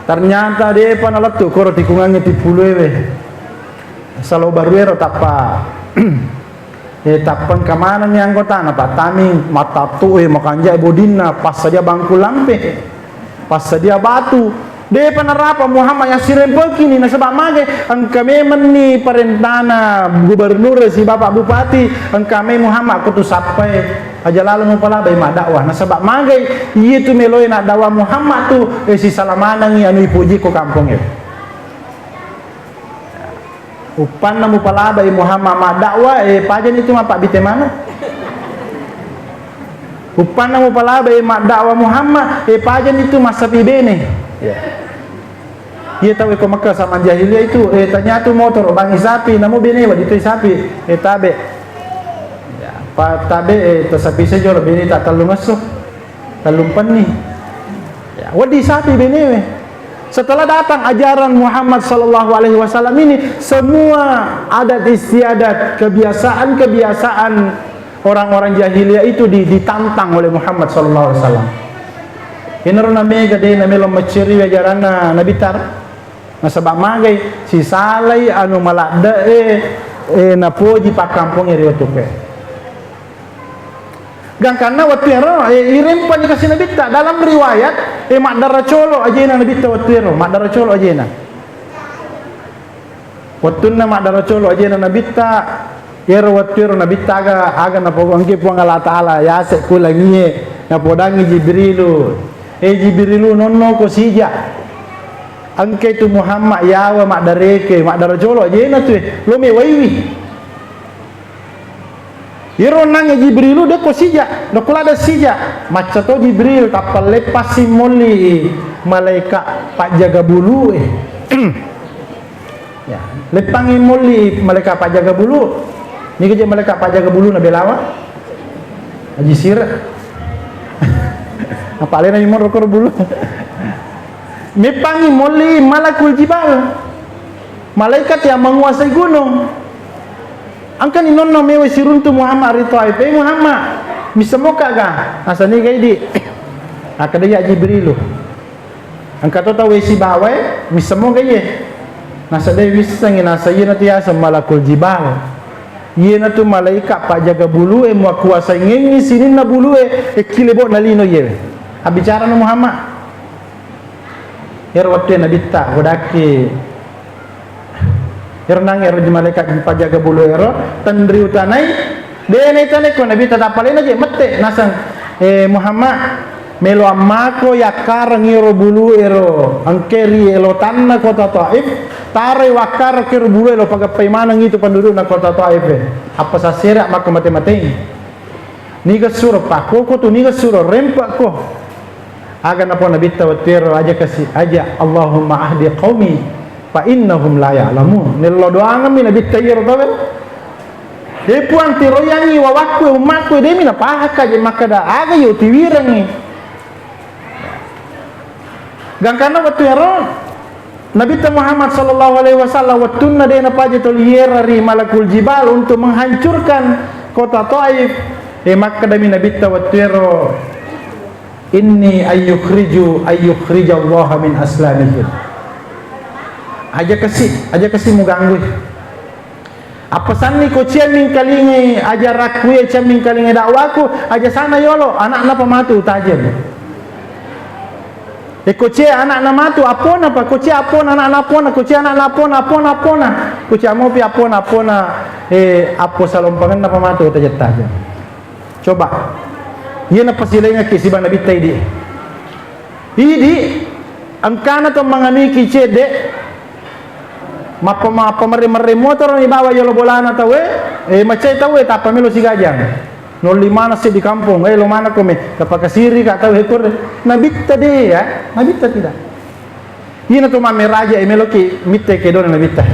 Ternyata depa nalettu koro tikungangnge tippuluewe. Salo baruero tappa. Eh, tappa engka manenni anggotana, pattami mattattu, eh, makanja bodinna, passadia bangku lampe, passadia batu. Depa narapa Muhammad yassirempekini, nasaba magai, engka memenni parentana gubernur si Bapak Bupati, engka mai Muhammad ko tu sappai, aja lalo mupalabai maddakwah. Nasaba magai, iyetu meloe naddakwah Muhammad tu, eh, sisala manengi anu ipoji ko kampongnge. Uppanna mupalabai Muhammad maddakwah, eh, pajani tu mappabbite maneng. Uppanna mupalabai maddakwah Muhammad, eh, pajani tu massapi bene. Ya. Iya tau ko Mekah zaman jahiliyah itu, eh, tanya tu motor, bangi sapi, namu bene wa ditui sapi, eh, tabe. Ya, pa tabe, eh, tasapi sejolo bene tak tellung esso. Tellumpenni. Ya, wedding sapi benewe. Setelah datang ajaran Muhammad sallallahu alaihi wasallam ini, semua adat istiadat, kebiasaan-kebiasaan orang-orang jahiliyah itu di-, ditantang oleh Muhammad sallallahu alaihi wasallam. Inaro namega de namelo macceriwi ajaranna Nabitta. Nasaba magai sisalai anu maladde'e, eh, napoji pakkampongnge ri wettuke. Gangkanna wettu ero, eh, irempani kasi Nabitta. Dalam riwayat, eh, maddara colo ajena Nabitta wettu ero, maddara colo ajena. Wettunna maddara colo ajena Nabitta, ero wettu ero Nabitta aga, aga napogau engke Puang Allah Ta'ala, yase ku langie, napodangi Jibrilu. Eh, Jibrilu, nonno ko sija. Engke tu Muhammad yawa maddareke, maddara colo ajena tu, eh, lo mewaiwi. Iyaro onnangnge Jibrilu, dekko sija, dekko ladde sija. Macca to Jibril, tappa leppassi molli malaika pajjaga bulue. Ya, leppangngi molli malaika pajjaga bulu. Niga je malaika pajjaga bulu na belawa? Haji Sira. Apa alena mi monro koro bulu? Meppangngi molli Malakul Jibal. Malaikat yang menguasai gunung. Engkani nonno mewa siruntu Muhammad ri Taif, "Eh Muhammad, missemoka ga?" Nasani ga idi. Akkeda, "Ya Jibrilu. Engka to tau sibawae, missemoka iye?" Nasa de wissengi, nasa iyanatu yaseng Malakul Jibal. Iyanatu malaikat pajjaga bulue, muakuasaingengngi sininna bulue, ekkilebo'na lino iyewe. Abbicarana Muhammad. Ero wettue Nabitta, godakki. Ero nangnge ero malaikat pajjaga bulu ero, tenriu tanai, de naitanai ko Nabitta, tappa lena je mette, naseng, "Eh, Muhammad, melo ammako yakkareng iro bulu ero, engke ri elotanna kota Taif, tarai wakkara kero bulu ero, pagappai maneng itu pendudukna kota Taif e." Apa sasera maka mate-matei. Niga suro pakkoko tu, niga suro rempakko. Aga napo Nabitta wettuero, aja kasi, aja, "Allahumma ahdi qaumi fa innahum la ya'lamun." Nello doangemmi Nabitta iyaro tauwe. "E Puang, tiroiyangngi wawakku, ummakku, demi napahakka je makkeda aga yo tiwirengngi." Gangkanna wettu ero Nabitta Muhammad sallallahu alaihi wasallam wettunna de napaja toli yera ri Malakul Jibal untuk menghancurkan kota Taif, e, makkedami Nabitta wettu ero, "Inni ayyukhriju ayyukhrijallaha min aslamihim." Aja kasi, aja kasi muganggui. Appesanni ko cia mingkalingai ajarakku, iya cia mingkalingai dakwaku, aja sana yolo, anakna pamatu tajeng. E ko cia anakna matu, appona pa, ko cia appona anakna appona, ko cia anakna appona, appona, appona. Ko cia mopi appona, appona, e, appo salompangenna pamatu tajeng-tajeng. Coba. Iya napasilengekki siba Nabitta idi. Idi, engkana to manganuiki cedde, mappa-, mappamerre-merre motoro ni bawa yolo bolana tauwe, e, macai tauwe tappa melo sigajang. Nolli mana seddi kampong, e, lo mana kome, tapakasiri ka tauwe kore. Nabitta de, ya, Nabitta tidak. Ina to mammeraja, e, meloki mitte kedona Nabitta.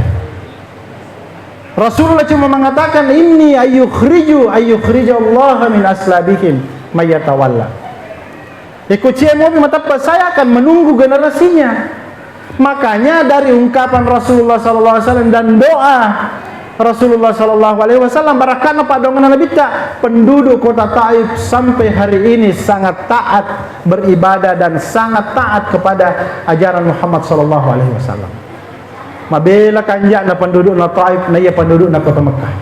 Rasulullah cuma mengatakan, "Inni ayyukhriju, ayyukhrijallaha min aslabihim mayyatawalla." Eko cie mopi matappa, saya akan menunggu generasinya. Makanya dari ungkapan Rasulullah sallallahu alaihi wasallam dan doa Rasulullah sallallahu alaihi wasallam, barakatna paddoangenna Nabitta, penduduk kota Taif sampai hari ini sangat taat beribadah dan sangat taat kepada ajaran Muhammad sallallahu alaihi wasallam. Mabela kanja'na pendudukna Taif, na iya pendudukna kota Mekah.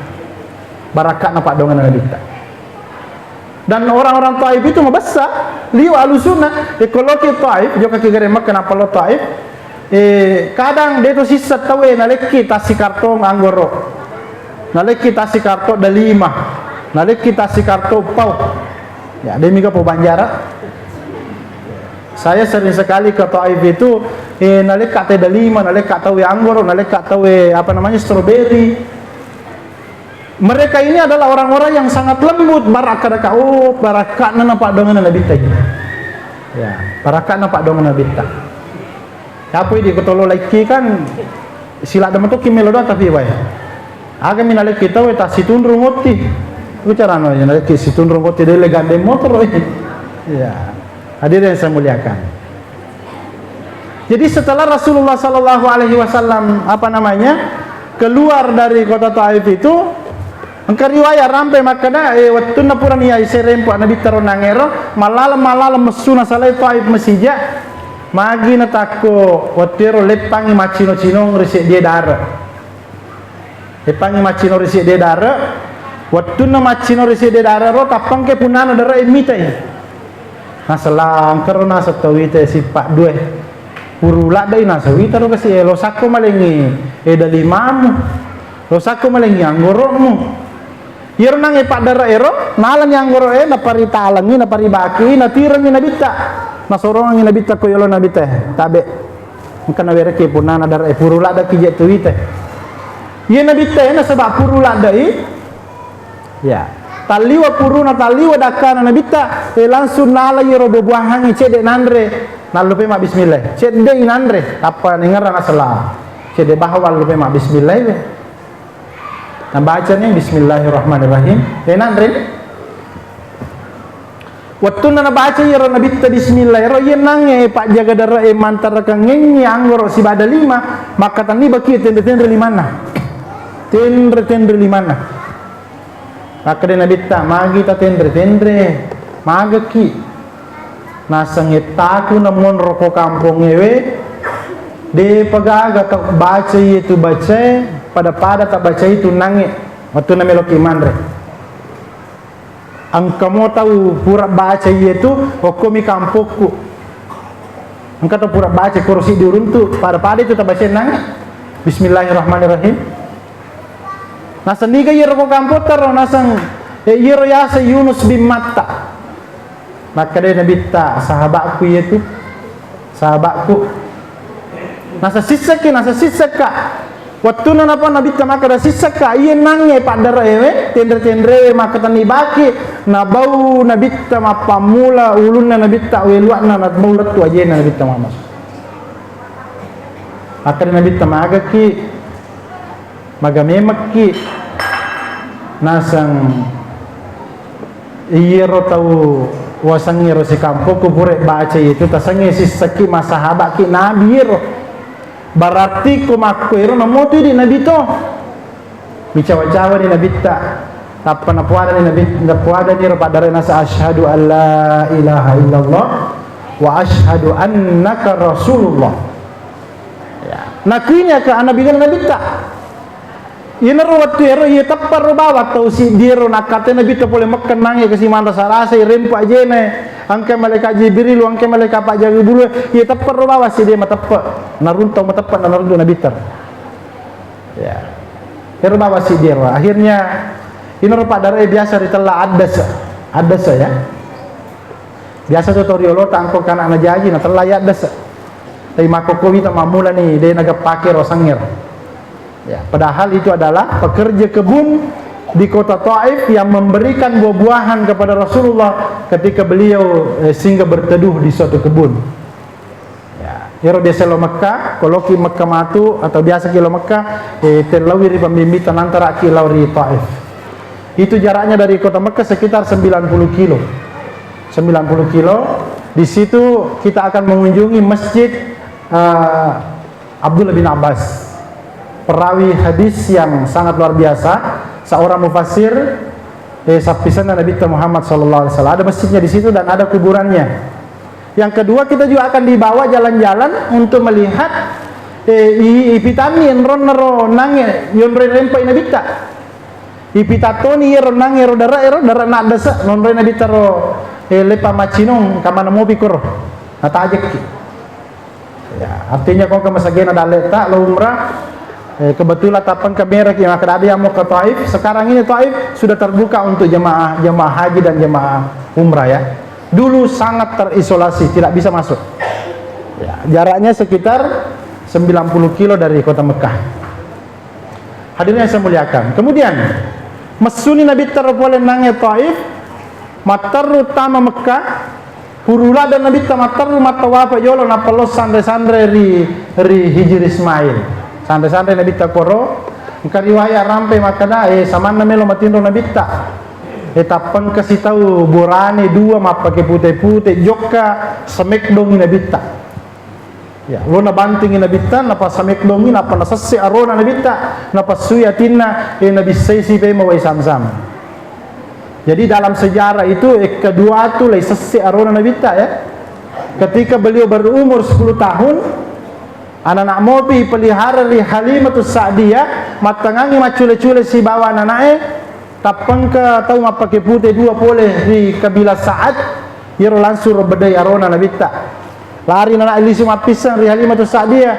Barakatna paddoangenna Nabitta. Dan orang-orang Taif itu mabessa, liu alusuna, e, ko loki Taif, jokaki gare Mekah nappa lo Taif, e, kadang deto sissa tauwe nalekki tassi kartong anggoro, nalekki tassi kartong dalima, nalekki tassi kartong pau. Ya, demikian po banjara. Saya sering sekali ke Taif itu, e, nalekka te dalima, nalekka tauwe anggoro, nalekka tauwe, apa namanya, strawberry. Mereka ini adalah orang-orang yang sangat lembut, barakka-dakka, oh, barakka na paddoangenna Nabitta ini. Ya, barakka na paddoangenna Nabitta. Apa idi ko tolo laikki kan, sila ada matoki melo doang tapi wae. Aga mi nalekki tau ta situnrung otti. Ku carana nalekki situnrung otti dele gandeng motor. Ya. Hadirin yang saya muliakan. Jadi setelah Rasulullah sallallahu alaihi wasallam, apa namanya, keluar dari kota Taif itu, engka riwayat rampe makkeda, e, wettunna purani yaise rempo Nabitta ronnang ero, mallaleng-mallaleng messuna salai Taif masija, magi natakko wettu ero leppangi maccino-cinong ri seddie dare. Eppangngi maccino ri seddie dare, wettunna maccino ri seddie dare ro, tappangke punnana dare e mitai. Nasala engkaro naseng tau ite sippa due. Puru laddai naseng wita ro kasi e, lo sakko malengngi e dalimamu. Lo sakko malengngi anggoro'mu. Iyaro nangnge paddare ero, nalani anggoro e, naparitalengngi, naparibaki, natirengngi Nabitta. Nasorongengngi Nabitta ko yolo Nabitta e, tabe. Engka nawerekki punnana dare e puru laddaki je tu wite. Iya Nabitta e nasaba puru laddai. Ya. Talliwa puruna, talliwa dakkana Nabitta, e langsung nala iyaro buah-buahangnge cedde nanre, nallupai mabbismillah. Cedde nanre, tappa ningerang asala. Cedde bahawa lupai mabbismillah. Nabacani, "Bismillahirrahmanirrahim." E, nanreni. Wettunna nabaca iyaro Nabitta bismillah ero, iya nangnge pajjaga dare e mantarakengngi anggoro sibawa dalima, makkatenni baki tenre-tenre limanna. Tenre-tenre limanna. Makkeda Nabitta, "Magi tatenre-tenre? Magaki?" Naseng, "Ettaku namonro ko kampongnge we, depa gaga tabbaca iyetu bacae, pada-pada tabbaca itu nangnge wettunna meloki manre. Engkamo tau pura baca iyetu, okkomi kampokku. Engka tau pura baca koro siddi uruntu, pada-pada itu tabbaca nangnge. Bismillahirrahmanirrahim." Naseng, "Niga iyaro ko kampotta ro?" Naseng, "E, iyaro yaseng Yunus bin Matta." Makkedai Nabitta, "Sahabakku iyetu, sahabakku." Naseng, "Sissekki?" Naseng, "Sissekka." Wettunna napa Nabitta makkeda, "Sissekka," iya nangnge paddare ewe, tenre-tenrewe, makkatenni baki, nabau Nabitta mappammula ulunna Nabitta, weluakna nabau lettu ajena Nabitta Muhammad. Makkeda Nabitta, "Magaki?" Maga memekki. Naseng iyaro tau Wasengngero sikampokku pura baca itu, tasengnge sissakki massahaba'ki Nabi ero. Berarti ko makko ero namotu idi Nabi to. Micawa-cawa ni Nabitta. Tappa napuadani Nabi, napuadani ro paddarena sa, "Asyhadu an la ilaha illallah wa asyhadu annaka rasulullah." Ya. Nakuini aka Nabi, Nabitta. Iyanaro wettu ero, iya teppero bawang tau siddi ero, nakkate Nabitta pole Mekkah nangnge kasi manrasa-rasai, rempu ajena, engka malaikat Jibril, engka malaikat pajjaga bulu, iya teppero bawang siddi mateppe. Naruntau mateppe, na naruntu Nabitta. Ya. Ero bawang siddi ero. Akhirnya, inaro paddare biasa ritella addes. Addes ya. Biasa tu tau riolota engka kana najaji, natella yaddese. Tapi makkokko wita mammulani de nageppake ro sengngero. Ya, padahal itu adalah pekerja kebun di kota Taif yang memberikan buah-buahan kepada Rasulullah ketika beliau, eh, singgah berteduh di suatu kebun. Ya, ero biasa lo Mekkah, ko loki Mekkah matu atau biasa ki lo Mekkah, eh, tellawi ri pembimbing tanantara ki lao ri Taif. Itu jaraknya dari kota Mekkah sekitar sembilan puluh kilo. Sembilan puluh kilo. Di situ kita akan mengunjungi masjid, eh, Abdullah bin Abbas, perawi hadis yang sangat luar biasa, seorang mufassir, eh, sappisenna Nabi Muhammad sallallahu alaihi wasallam. Ada masjidnya di situ dan ada kuburannya. Yang kedua, kita juga akan dibawa jalan-jalan untuk melihat, eh, i-, ipitanni enronna ro nangnge yonroi rempai Nabitta. Ipitattoni iyaro nangnge ro dare ero, dare naddese, nonroi Nabitta ro, eh, lepa macinong, kamana mopi koro. Natajekki. Ya, artinya ko ke masagena daleta lo umrah, eh, kebetulan tapeng ke merek yang makkeda yang mau ke Taif. Sekarang ini Taif sudah terbuka untuk jemaah, jemaah haji dan jemaah umrah ya. Dulu sangat terisolasi, tidak bisa masuk. Ya, jaraknya sekitar sembilan puluh kilo dari kota Mekah. Hadirin yang saya muliakan. Kemudian, messuni Nabitta ro pole nangnge Taif, matteru tama Mekah, puru ladde Nabitta matteru mattawafa jolo, nappa lo sanre-sanre ri, ri Hijir Ismail. Sanre-sanre Nabitta koro, engka riwaya rampe makkeda, eh, samanna melo matinro Nabitta. Eh, tappengka sitau borane dua mappake pute-pute, jokka semekdongi Nabitta. Ya, lo nabantingi Nabitta, napasamekdongi, nappa nasesse arona Nabitta, napassui atinna, eh, nabissai sipema wai Zamzam. Jadi dalam sejarah itu, eh, kedua tu lai sesse arona Nabitta ya. Ketika beliau berumur sepuluh tahun, anak-anak mopi pelihara ri Halimatus Sa'diyah, mattangangi maccule-cule sibawa anak-anaknya, tappengka tau mappake pute dua pole ri kabilah Sa'ad, iyaro langsung ro bedai arona Nabitta. Lari nana lisu mappisseng ri Halimatu Sa'diyah.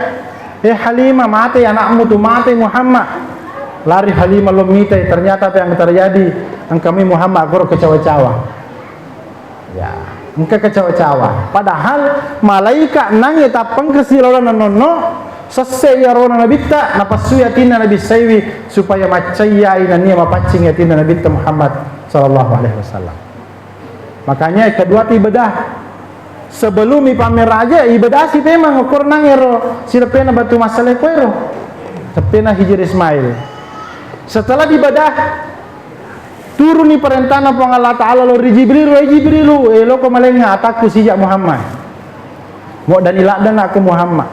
"Eh Halimah, mate anakmu tu, mate Muhammad." Lari Halimah lo mitai, ternyata apa yang terjadi, engkami Muhammad koro kecawa-cawa. Ya, engka kecawa-cawa. Padahal malaika nangnge tappengka silolona nonno, sesse arona Nabitta, napassui atinna nabissaiwi supaya maccayai nennia mapaccing atinna Nabitta Muhammad sallallahu alaihi wasallam. Makanya kedua tu ibadah. Sebelum ipammeraja, ibadasi memang ukuranna ero sileppena batu masaleko ero. Seppena Hijir Ismail. Setelah dibadah, turuni perintahna Puang Allah Ta'ala lo ri Jibril, "Wahai Jibrilu, eh, loko malengnga atakku sija Muhammad. Moddani laddenna ko Muhammad.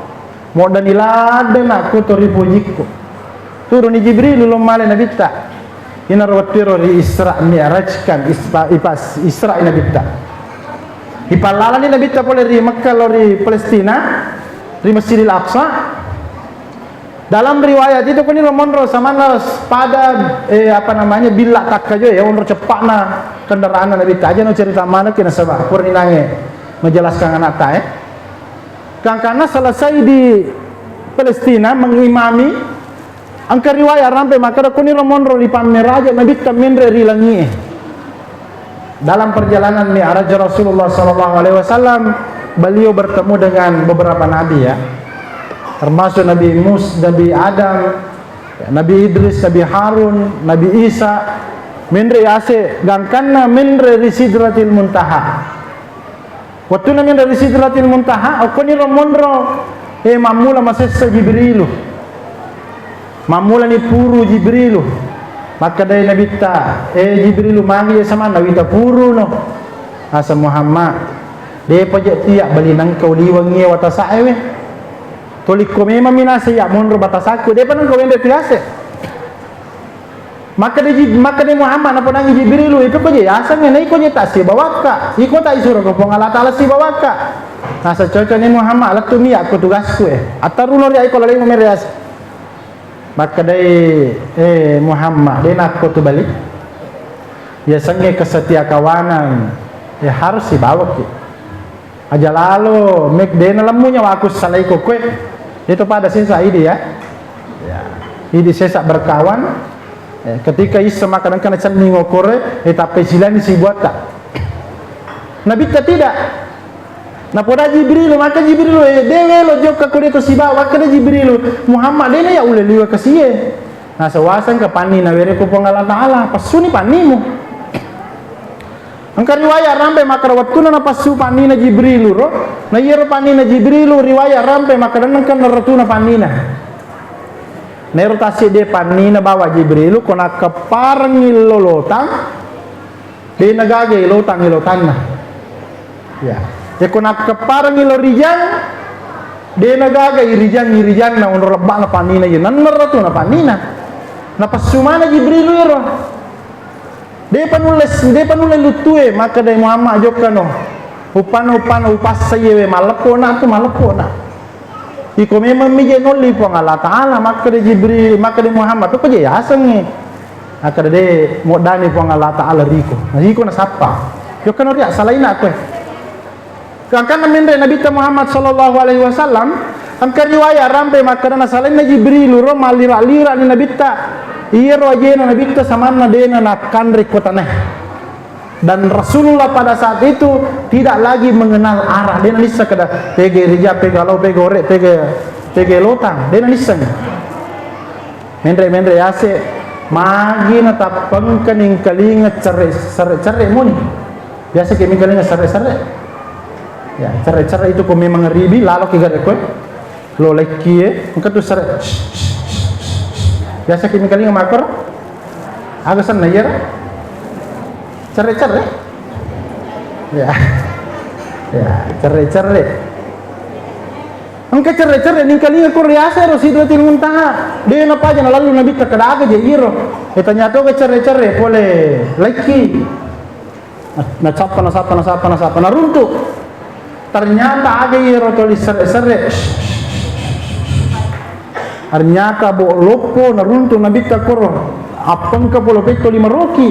Moddani laddenna ko to ripojikku." Turuni Jibril lo male Nabitta. Inaro wettuero ri Isra Mi'rajkan, ispa-, ipas-, Isra Nabitta. Ipallalani Nabitta pole ri Mekkah lo ri Palestina, ri Masjidil Aqsa. Dalam riwayat itu kuni lo monro samanna pada, eh, apa namanya, billa takkajo ya, onro ceppa'na kendaraanna Nabitta. Aja no cerita mana kina sebab kurni nange menjelaskan anakta, eh. Kangkana selesai di Palestina mengimami, engka riwayat rampe makkeda kuniro monro ri pammeraja Nabitta menre ri langie. Dalam perjalanan Mi'raj Rasulullah sallallahu alaihi wasallam, beliau bertemu dengan beberapa nabi ya. Termasuk Nabi Mus, Nabi Adam, Nabi Idris, Nabi Harun, Nabi Isa, menre yase gangkanna menre ri Sidratil Muntaha. Wettunna menre ri Sidratil Muntaha, okkoniro monro, eh, mammula masessa Jibrilu. Mammulani puru Jibrilu. Makkedai Nabitta, "Eh, Jibrilu, magi samanna wita puruno?" Naseng Muhammad, de'pa je' tiya' bali nengka uliwengngi watasa'e we. Tolikko memang minasa iya' monro batasakku, de'pa nengka wenre' piase'. Makkeda Jib-, makkeda Muhammad napodangngi Jibrilu, "Iko je' yasengnge, na iko je' tassibawakka. Iko ta' isuroko Puang Allah Ta'ala sibawakka." Naseng, "Cocok ni Muhammad, lettu' mi iya' ko tugasku e. Attaruno ri iko laleng mere' yase'." Makkedai, "Eh, Muhammad, de' nakko tu bali. Yasengnge kesetia kawanan, eh, harus sibawakki. Aja lalo, mek de' nalemmu nyawaku salai ko koe." Itu pada sesa idi ya. Ya. Idi sesa berkawan, eh, ketika issa makan engka nacenning okore, eh, tappesilani sibuatta. Nabitta tidak. Napoda Jibrilu, maka Jibrilu, eh, de' welo jokka ko de' to sibawa, makkeda Jibrilu, "Muhammad, de' na iya' ulle liwe' kasie. Nasewaseng ka panni nawereko Puang Allah Ta'ala, passuni pannimu." Engka riwaya' rampe makkeda wettunna napassu pannina Jibrilu ro, na iyaro pannina Jibrilu riwaya' rampe makkeda nengka naratuna pannina. Naero tassiddi pannina bawa Jibrilu ko nakkepparengngi lolotang, de' nagaga ilotang ilotanna. Ya. Yako nakkepparengngi lo rijang, de' nagaga irijang, irijanna onro lebba'na pannina, iya nanna ratuna pannina. Napassu mana Jibrilu ero. De'pa nulle, de'pa nulle luttue, makkedai Muhammad, "Jokkano. Uppanna, uppanna, upassai ewe, malleppo'na tu, malleppo'na. Iko memang mi je' nolli Puang Allah Ta'ala," makkeda Jibril, makkeda Muhammad, "Iko je' yasengnge." Makkeda, "De', moddani Puang Allah Ta'ala riko." Na iko nasappa. Jokkano ria', salaina koe. Gangkanna menre' Nabitta Muhammad sallallahu alaihi wasallam, engka riwaya' rampe makkeda nasalainna Jibrilu ro mallira-lira'ni Nabitta. Iyaro ajena Nabitta samanna de'na nakkanre ko tanae. Dan Rasulullah pada saat itu tidak lagi mengenal arah. De'na nisseng kada pega rija, pega lao, pega ore, pega, pega lotang. De'na nisseng. Menre'-menre' yase', magi natappengka ningkalinga cerre', cerre'-cerre' muni. Biasa ki mingkalinga serre'-serre'. Ya, cerre'-cerre' itu ko memang ribi, lalo ki gare' koe. Lo lekkie, engka tu serre'. Biasa ki mingkalinga makkoro. Aga senna iyaro? Cerre'-cerre'. Ya. Ya, cerre'-cerre'. Engka cerre'-cerre' ningkalinga ko riasero Sidratil Muntaha. De' napaja nalallu Nabitta, kada aga je' iro. E, ternyata ga cerre'-cerre' pole lekki. Na-, nacappa, nasappa, nasappa, nasappa, naruntu'. Ternyata aga iyaro toli serre'-serre'. Ternyata bo' loppo naruntu' Nabitta koro. Appengka polopeng toli maroki.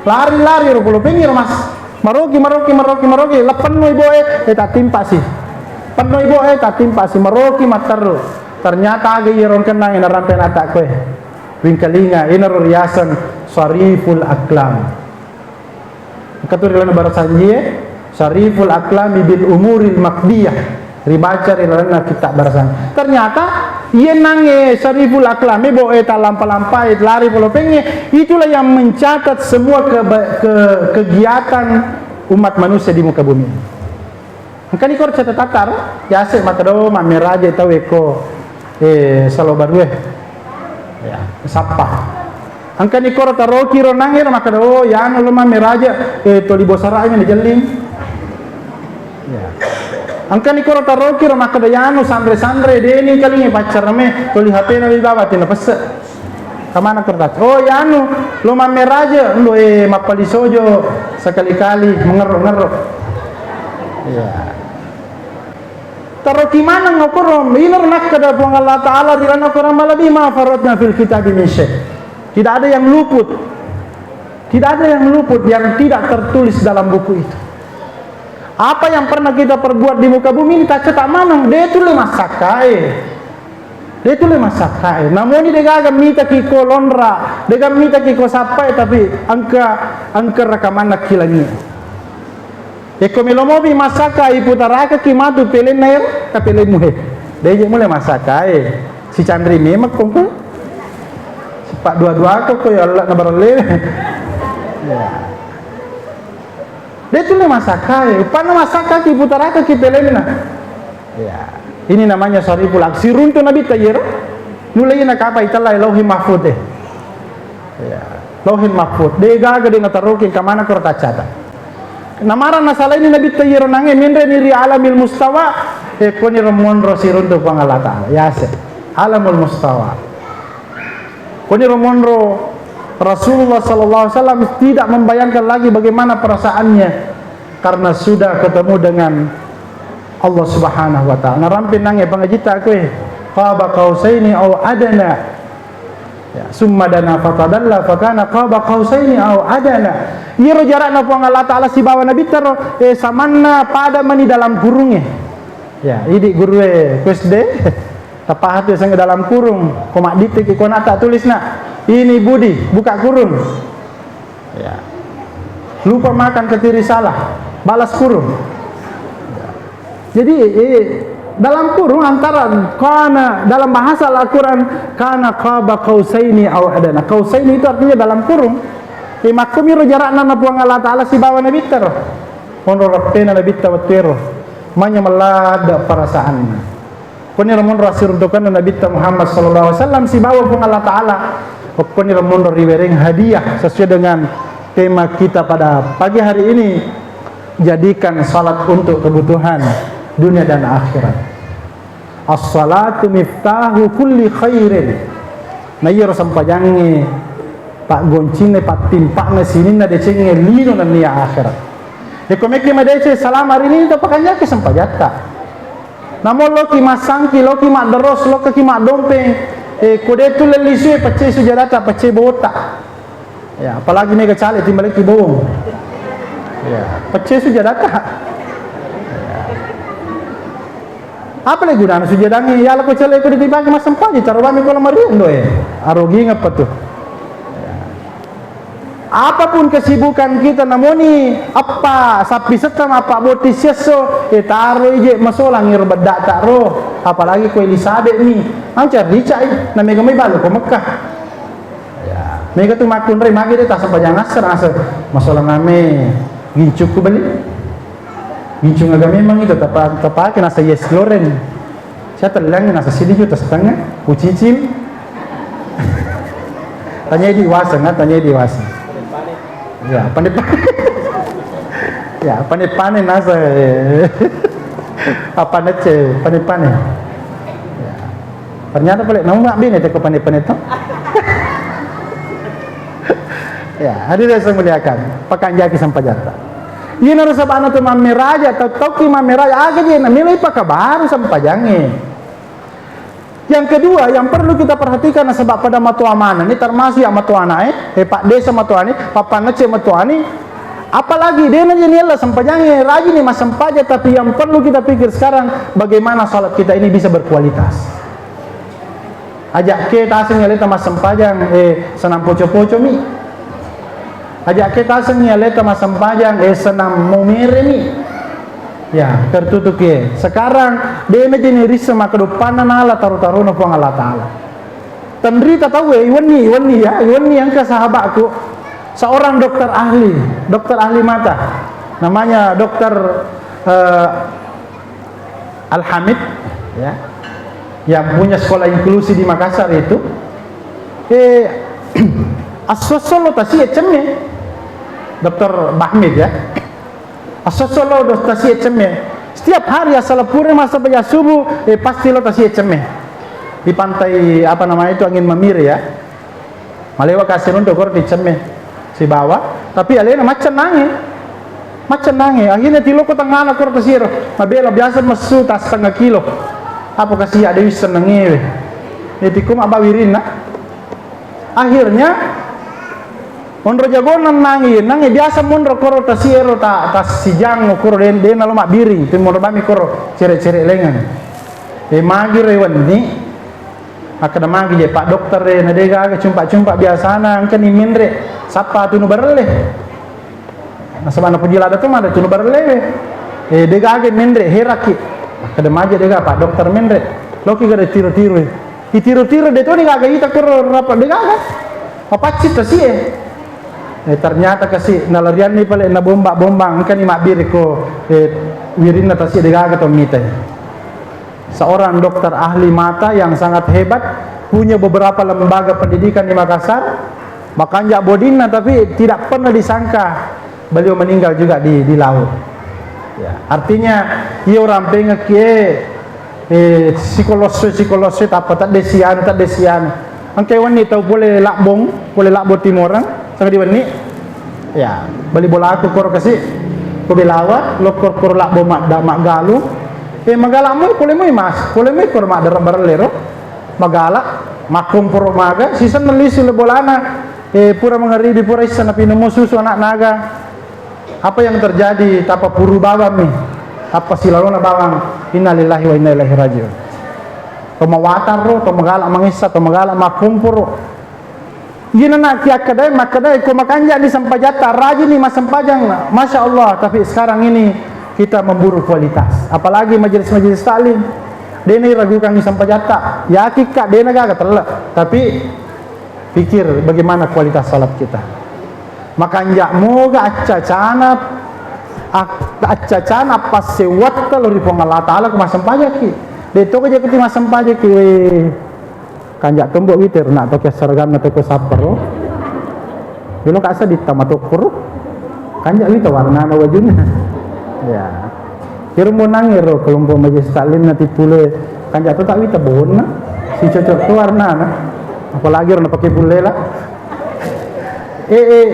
Lari-lari ro polopeng iro, Mas. Maroki, maroki, maroki, maroki. Leppennoi bo'e, eh, tattimpasi. Pennoi bo'e, tattimpasi. Maroki matteru. Ternyata aga iyaro engkennangnge narampe nata' koe. Wingkalinga, inaro riaseng Sariful Aklam. Engka tu ri lalenna barasanjie, Sariful Aklami bil Umuril Maqdiyah. Ribaca ri lalenna kitab barasang. Ternyata, iye nangnge Sariful Aklami, bo'e tallampa-lampai, lari polopengnge, itulah yang mencatat semua keba-, ke-, kegiatan umat manusia di muka bumi. Engkani koro catatatta ro, yase' makkeda, "Oh, mammeraje tau eko, eh, salo barue." Ya, sappa. Engkani koro taroki ro nangngero makkeda, "Oh, yanu lo mammeraje, eh, toli bosara'e mi najelling." Ya. Engkani koro taroki ro makkeda, "Yanu sanre-sanre, deni kalinge paccarame, toli H P na mi bawa tina pesse." Kamana kertas? Oh, yanu, lo mammeraje, lo, eh, mappalisojo sekali-kali, mengerro-ngerro. Iya. Taroki maneng okoro, inaro nakkeda Puang Allah Ta'ala ri lalenna Quran, "Malabi ma farratna fil kitabi min syai'." Tidak ada yang luput. Tidak ada yang luput yang tidak tertulis dalam buku itu. Apa yang pernah kita perbuat di muka bumi ini, taccatat maneng, de' tulle massakkae. De' tulle massakkae. Namoni de'gaga mitaki ko lonra, de'gaga mitaki ko sappae, tapi engka, engka rekamanna ki langi'. Eko melo mopi massakka, iputarakaki matu pelenna ero, tapelemmu he. De' je' mulle massakkae. Sicanri memang kongko. Sipa' dua-dua ko, ko ya Allah na baralle. Ya. De' tulle massakkae, uppanna massakka ki putarakaki pelenna. Ya. Ini namanya Sariful Ak-, siruntu Nabitta iyero. Nulle ina kapa itella Lauhi Mahfud e. Ya. Lauhi Mahfud. De'gaga de' nataroki, engka maneng koro taccatat. Namara nasalaini Nabitta iyaro nange menreni ri alamil mustawa, e, koniro monro siruntu Puang Allah Ta'ala. Yase. Alamul mustawa. Koniro monro Rasulullah sallallahu alaihi wasallam tidak membayangkan lagi bagaimana perasaannya karena sudah ketemu dengan Allah Subhanahu wa Ta'ala. Narampe nange pangajitta koe, qaba qausaini au adana. Ya, summa dana fatadalla fakana qaba qausaini au adana. Iyaro jarakna Puang Allah Ta'ala sibawa Nabitta ro, e, samanna pada mani dalam kurungnge. Ya, idi gurue ku S D, tapahatu yasengnge dalam kurung, ko madditteki ko nata tulisna, ini Budi, buka kurung. Ya. Lupa makan, ketiris salah, balas kurung. Jadi, eh, dalam kurung antara kana, dalam bahasa Al-Quran, kana qaba qausaini au adana. Qausaini itu artinya dalam kurung. Eh, makkumiro jarakna na Puang Allah Ta'ala sibawa Nabitta ro. Onro reppena Nabitta wettuero. Manya melladda perasaanna. Koniro monro assiruntukanna Nabitta Muhammad sallallahu alaihi wasallam sibawa Puang Allah Ta'ala. Okkoniro monro riwereng hadiah sesuai dengan tema kita pada pagi hari ini, jadikan salat untuk kebutuhan dunia dan akhirat. As-salatu miftahu kulli khairin. Na iyaro sempajangnge paggoncinna, pattimpa'na sininna decengnge lino nennia akhirat. Eko mekke madeceng salama ri lino, pakanjaki sempajatta. Namo loki massangki, loki madderos, lokkaki maddompeng, eh, ko de tulle lisue, pecce sujadatta, pecce botta. Ya, apalagi mega caleg timbaleki bong. Ya, pecce sujadatta. Ya. Apa le gunana sujadangnge? Ya, lako caleg ko ditibaki massempaji, tarobami ko lamariendo, eh. Arogingeppa tu. Ya. Apapun kesibukan kita, namoni eppa sappi setta, mappa botti siesso, e, taroi je masolang iro beddata ro, apalagi ko Elizabeth mi, anca ricai, na mega mai balu ko Mekkah. Ya, mega tu makkunrai magi de tasempajang asar, asar masolang ame gincukku beli. Gincung aga memang itu tapa-, tapake nasa Yes Loren. Saya telang nasa sidi juta setengah, kucicil. Tanya di waseng, ah, tanya di waseng. Ya, pane-pane. Ya, pane-pane nasa. Apa nece, pane-pane. Ya. Ternyata pale, namu mak bine teko pane-pane to. Ya, hadirin yang saya muliakan, pakanjaki sempajatta. Iyana ro sabana tu mammeraja, tau-tauki mammeraja, aga je na meloi pakabaru sempajangnge. Yang kedua, yang perlu kita perhatikan nasaba pada matoa maneng ni, termasuk yang matoa anae, eh, pak desa matoa ni, papangecce matoa ni, apalagi dena je niella sempajangnge, rajini massempajang, tapi yang perlu kita pikir sekarang, bagaimana salat kita ini bisa berkualitas. Aja ke taseng aleta massempajang, eh, senam poco-poco mi. Aja ke taseng aleta massempajang, eh, senam momere mi. Ya, tertutup ke. Sekarang, dena jeni rissa maka doppanna nala taru-taruna Puang Allah Ta'ala. Tenrita tau, eh, iwenni, iwenni ya, iwenni engka sahabatku. Seorang dokter ahli, dokter ahli mata. Namanya dokter, eh, Al-Hamid, ya, yang punya sekolah inklusi di Makassar itu, eh, assosso lo tasi cemme, dokter Bahmid, ya, assosso lo do-, tasi cemme. Setiap hari asal pura masa baca subuh, eh, pasti lo tasi cemme di pantai, apa namanya itu, Angin Mamire, ya. Malewa kasi runtu koro dicemme sibawa, tapi alena maccennangi. Maccennangi. Akhirnya tiloko tengana koro tasiro. Mabela biasa messu ta setengah kilo. Apa kasi ada wissennangewe. Itu kuma bawirinna. Akhirnya monro jagona nangi, nangi biasa monro koro tasiero ta, tasijang koro den, dena lo mabbiring. Itu monro bami koro cere-cere lengan. E magi rewenni. Makkeda magi je, Pak Dokter, e, na de gaga cumpa-cumpa biasana, engkani menre, sappa tunu barelle. Nasaba napuji lada to mada tunu barelle we. E, de gaga menre, heraki. Makkeda magi de gaga, Pak Dokter menre. Loki gada tiro-tiro. I tiro-tiro de to de gaga ita koro rapa de gaga. Mapaccit tasi e. E, ternyata kasi nalarianni pale na bomba-bomba, engkani mabbiri ko, e, wirinna tasi de gaga to mitai. Seorang dokter ahli mata yang sangat hebat, punya beberapa lembaga pendidikan di Makassar, makanja bodinna, tapi tidak pernah disangka Beliau meninggal juga di, di laut. Ya, artinya, iya urampengekki, eh, eh, sikolosso, sikolosso, tappa tedde sianu, tedde sianu. Engka wenni tau pole Labbong, pole Labbong Timoreng, sanga di wenni. Ya, bali bolaku koro kasi, ko Belawa, lo koro, koro Labbong madda, maggalu. Eh, magala moi, pole moi mas, pole moi koro madda barellero. Magala, makkomporo maga, siseng nelli sule bolana. Eh, pura mangaribi, pura issa napinummo susu anak naga. Apa yang terjadi? Tappa puru bawammi, tappa silalona bawang. Innalillahi wa inna ilaihi rajiun. To mawatang ro, to magala mangessa, to magala makkomporo. Iyana na ki akkadai, makkadai ko makanja ni sempajatta, rajin ni massempajang, masya Allah. Tapi sekarang ini kita memburu kualitas. Apalagi majelis-majelis taklim, de na iragukan ni sempajatta. Yakin ka, de na gaga telle. Tapi pikir bagaimana kualitas salat kita. Makanja moga accacana, ak-, accacana passewwatta lo ri Puang Allah Taala ko massempajaki. De to ko jakuti massempajaki, we. Kanja tombo witer, na to kiassaraganna to ko sapparo. Bilo ka saditta matokkoro. Kanja wita warnana wajunna. Ya. Kiro monang ero kelompok majelis taklim na tippule, kanja to tak wita bonna. Si cocok to warnana. Apalagi ro napake pullela. Eh, eh.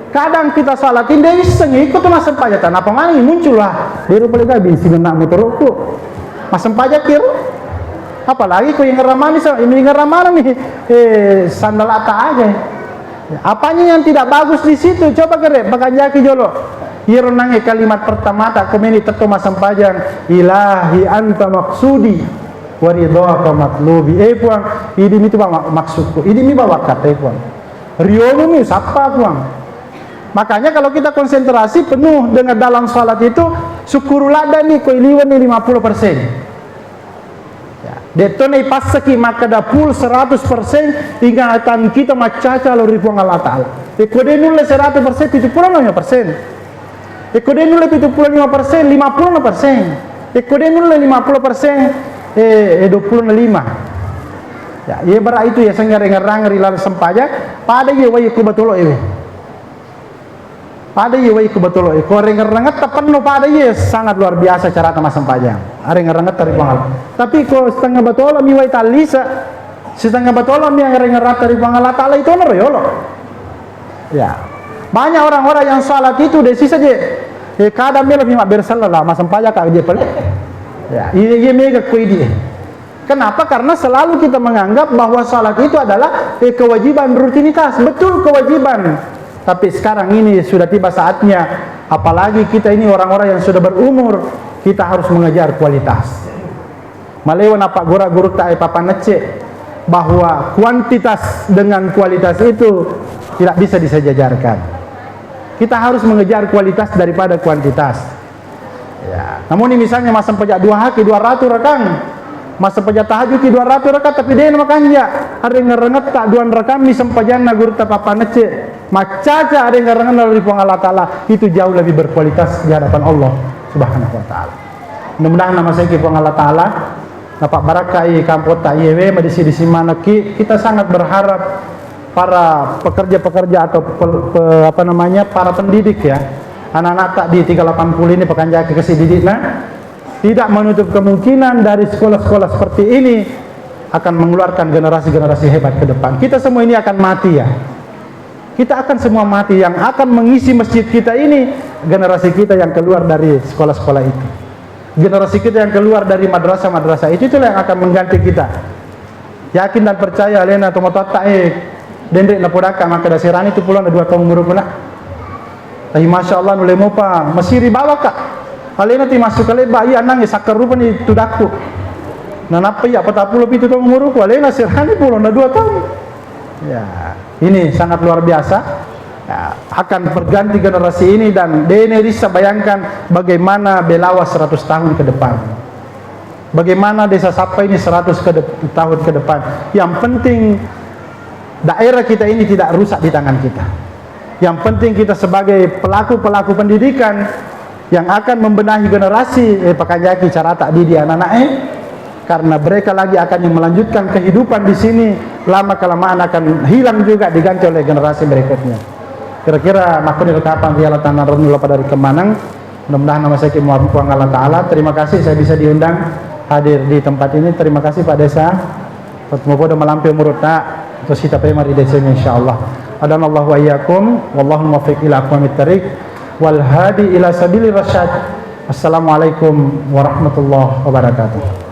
Kadang kita salat, inde isseng iko tu massempajang, tanapa maneng muncul lah. Dero pale gabi si ngenna motorokku. Massempajang kiro. Apalagi ko yang ramani sa, ini yang ramana nih. Eh, sandalata aja. Apanya yang tidak bagus di situ? Coba kere, pakanjaki jolo. Iyaro nange kalimat pertama tak komeni tetto massempajang, "Ilahi anta maksudi wa ridhaka matlubi." Eh Puang, idi mi tu mak-, maksudku. Idi mi bawa kata, eh Puang. Riomu mi usappa, Puang. Makanya kalau kita konsentrasi penuh dengan dalam salat itu, syukuru ladani ko iliwani lima puluh persen. Ya, detto na ipassaki makkeda full seratus persen ingatan kita maccaca lao ri Puang Allah Taala. Eko de nulle seratus persen, pitu puluh lima persen. Eko de nulle pitu puluh lima persen, lima puluh persen. Eko de nulle lima puluh persen, eh, eh, dua puluh lima. Ya, ye bara itu ya sengngereng-ngerang ri laleng sempajang, pada ye wai ko batolo ewe. Pada iye wai ko batolo e, ko areng-arengetta penno pada iye sangat luar biasa carata massempajang. Areng-arengetta ri Puang Allah. Tapi ko setengah batolo mi wai tallisa, setengah batolo mi areng-arengetta ri Puang Allah Taala, itu onoro yolo. Ya. Banyak orang-orang yang salat itu de sisa je. Eh, kadang melo mi mabbere sellala, massempajang ka je pale. Ya, iye, iye mega ko idi. Kenapa? Karena selalu kita menganggap bahwa salat itu adalah, eh, kewajiban rutinitas. Betul, kewajiban. Tapi sekarang ini sudah tiba saatnya, apalagi kita ini orang-orang yang sudah berumur, kita harus mengejar kualitas. Malewa napaggora gurutta, eh, Papa Necce, bahwa kuantitas dengan kualitas itu tidak bisa disejajarkan. Kita harus mengejar kualitas daripada kuantitas. Ya. Namuni misalnya massempajang duha ki dua ratu rakang, massempajang tahajud ki dua ratu rakang, tapi de na makanja. Areng-arengetta dua rakang mi sempajanna gurutta Papa Necce. Maccaca areng-arengenna ri Puang Allah Taala, itu jauh lebih berkualitas di hadapan Allah Subhanahu wa Taala. Mudah-mudahan namaseiki Puang Allah Taala, napabbarakkai kampotta iyewe, madisi-disi manekki. Kita sangat berharap para pekerja-pekerja atau pe-, pe-, apa namanya, para pendidik ya, anak-anak tak di tiga delapan puluh ini pekanjaki kasi didikna, tidak menutup kemungkinan dari sekolah-sekolah seperti ini akan mengeluarkan generasi-generasi hebat ke depan. Kita semua ini akan mati ya. Kita akan semua mati. Yang akan mengisi masjid kita ini generasi kita yang keluar dari sekolah-sekolah itu. Generasi kita yang keluar dari madrasah-madrasah itu, itulah yang akan mengganti kita. Yakin dan percaya, alena tomatoatta e, denre napodakka makkeda, "Serani tu pulona dua taung umuruku, Nak." Tapi masya Allah, nulle mopa masiri bawaka. Alena ti massu kalebba, iya, annang e sakkarupani tudakku. Nanappa iya patappulo pitu taung umuruku, alena serani pulona dua taung. Ya, ini sangat luar biasa. Ya, akan berganti generasi ini dan de na rissa bayangkan bagaimana Belawa seratus tahun ke depan. Bagaimana Desa Sappa ini seratus ke dep-, tahun ke depan. Yang penting daerah kita ini tidak rusak di tangan kita. Yang penting kita sebagai pelaku-pelaku pendidikan yang akan membenahi generasi, eh, pakanjaki carata didik anak-anak, eh, karena mereka lagi akan yang melanjutkan kehidupan di sini, lama kelamaan akan hilang juga, diganti oleh generasi berikutnya. Kira-kira makkoni ro kapang ri Allah Ta'ala ronnu lo pada ri kemanang. Mudah-mudahan nama saya Puang Allah Ta'ala. Terima kasih saya bisa diundang hadir di tempat ini. Terima kasih Pak Desa. Mupodo malampe umurutta, tosita pemari desanya insyaallah. Adanallahu wa iyyakum, wallahul muwaffiq ila aqwamit thariq, wal hadi ila sabilir rasyad. Assalamualaikum warahmatullahi wabarakatuh.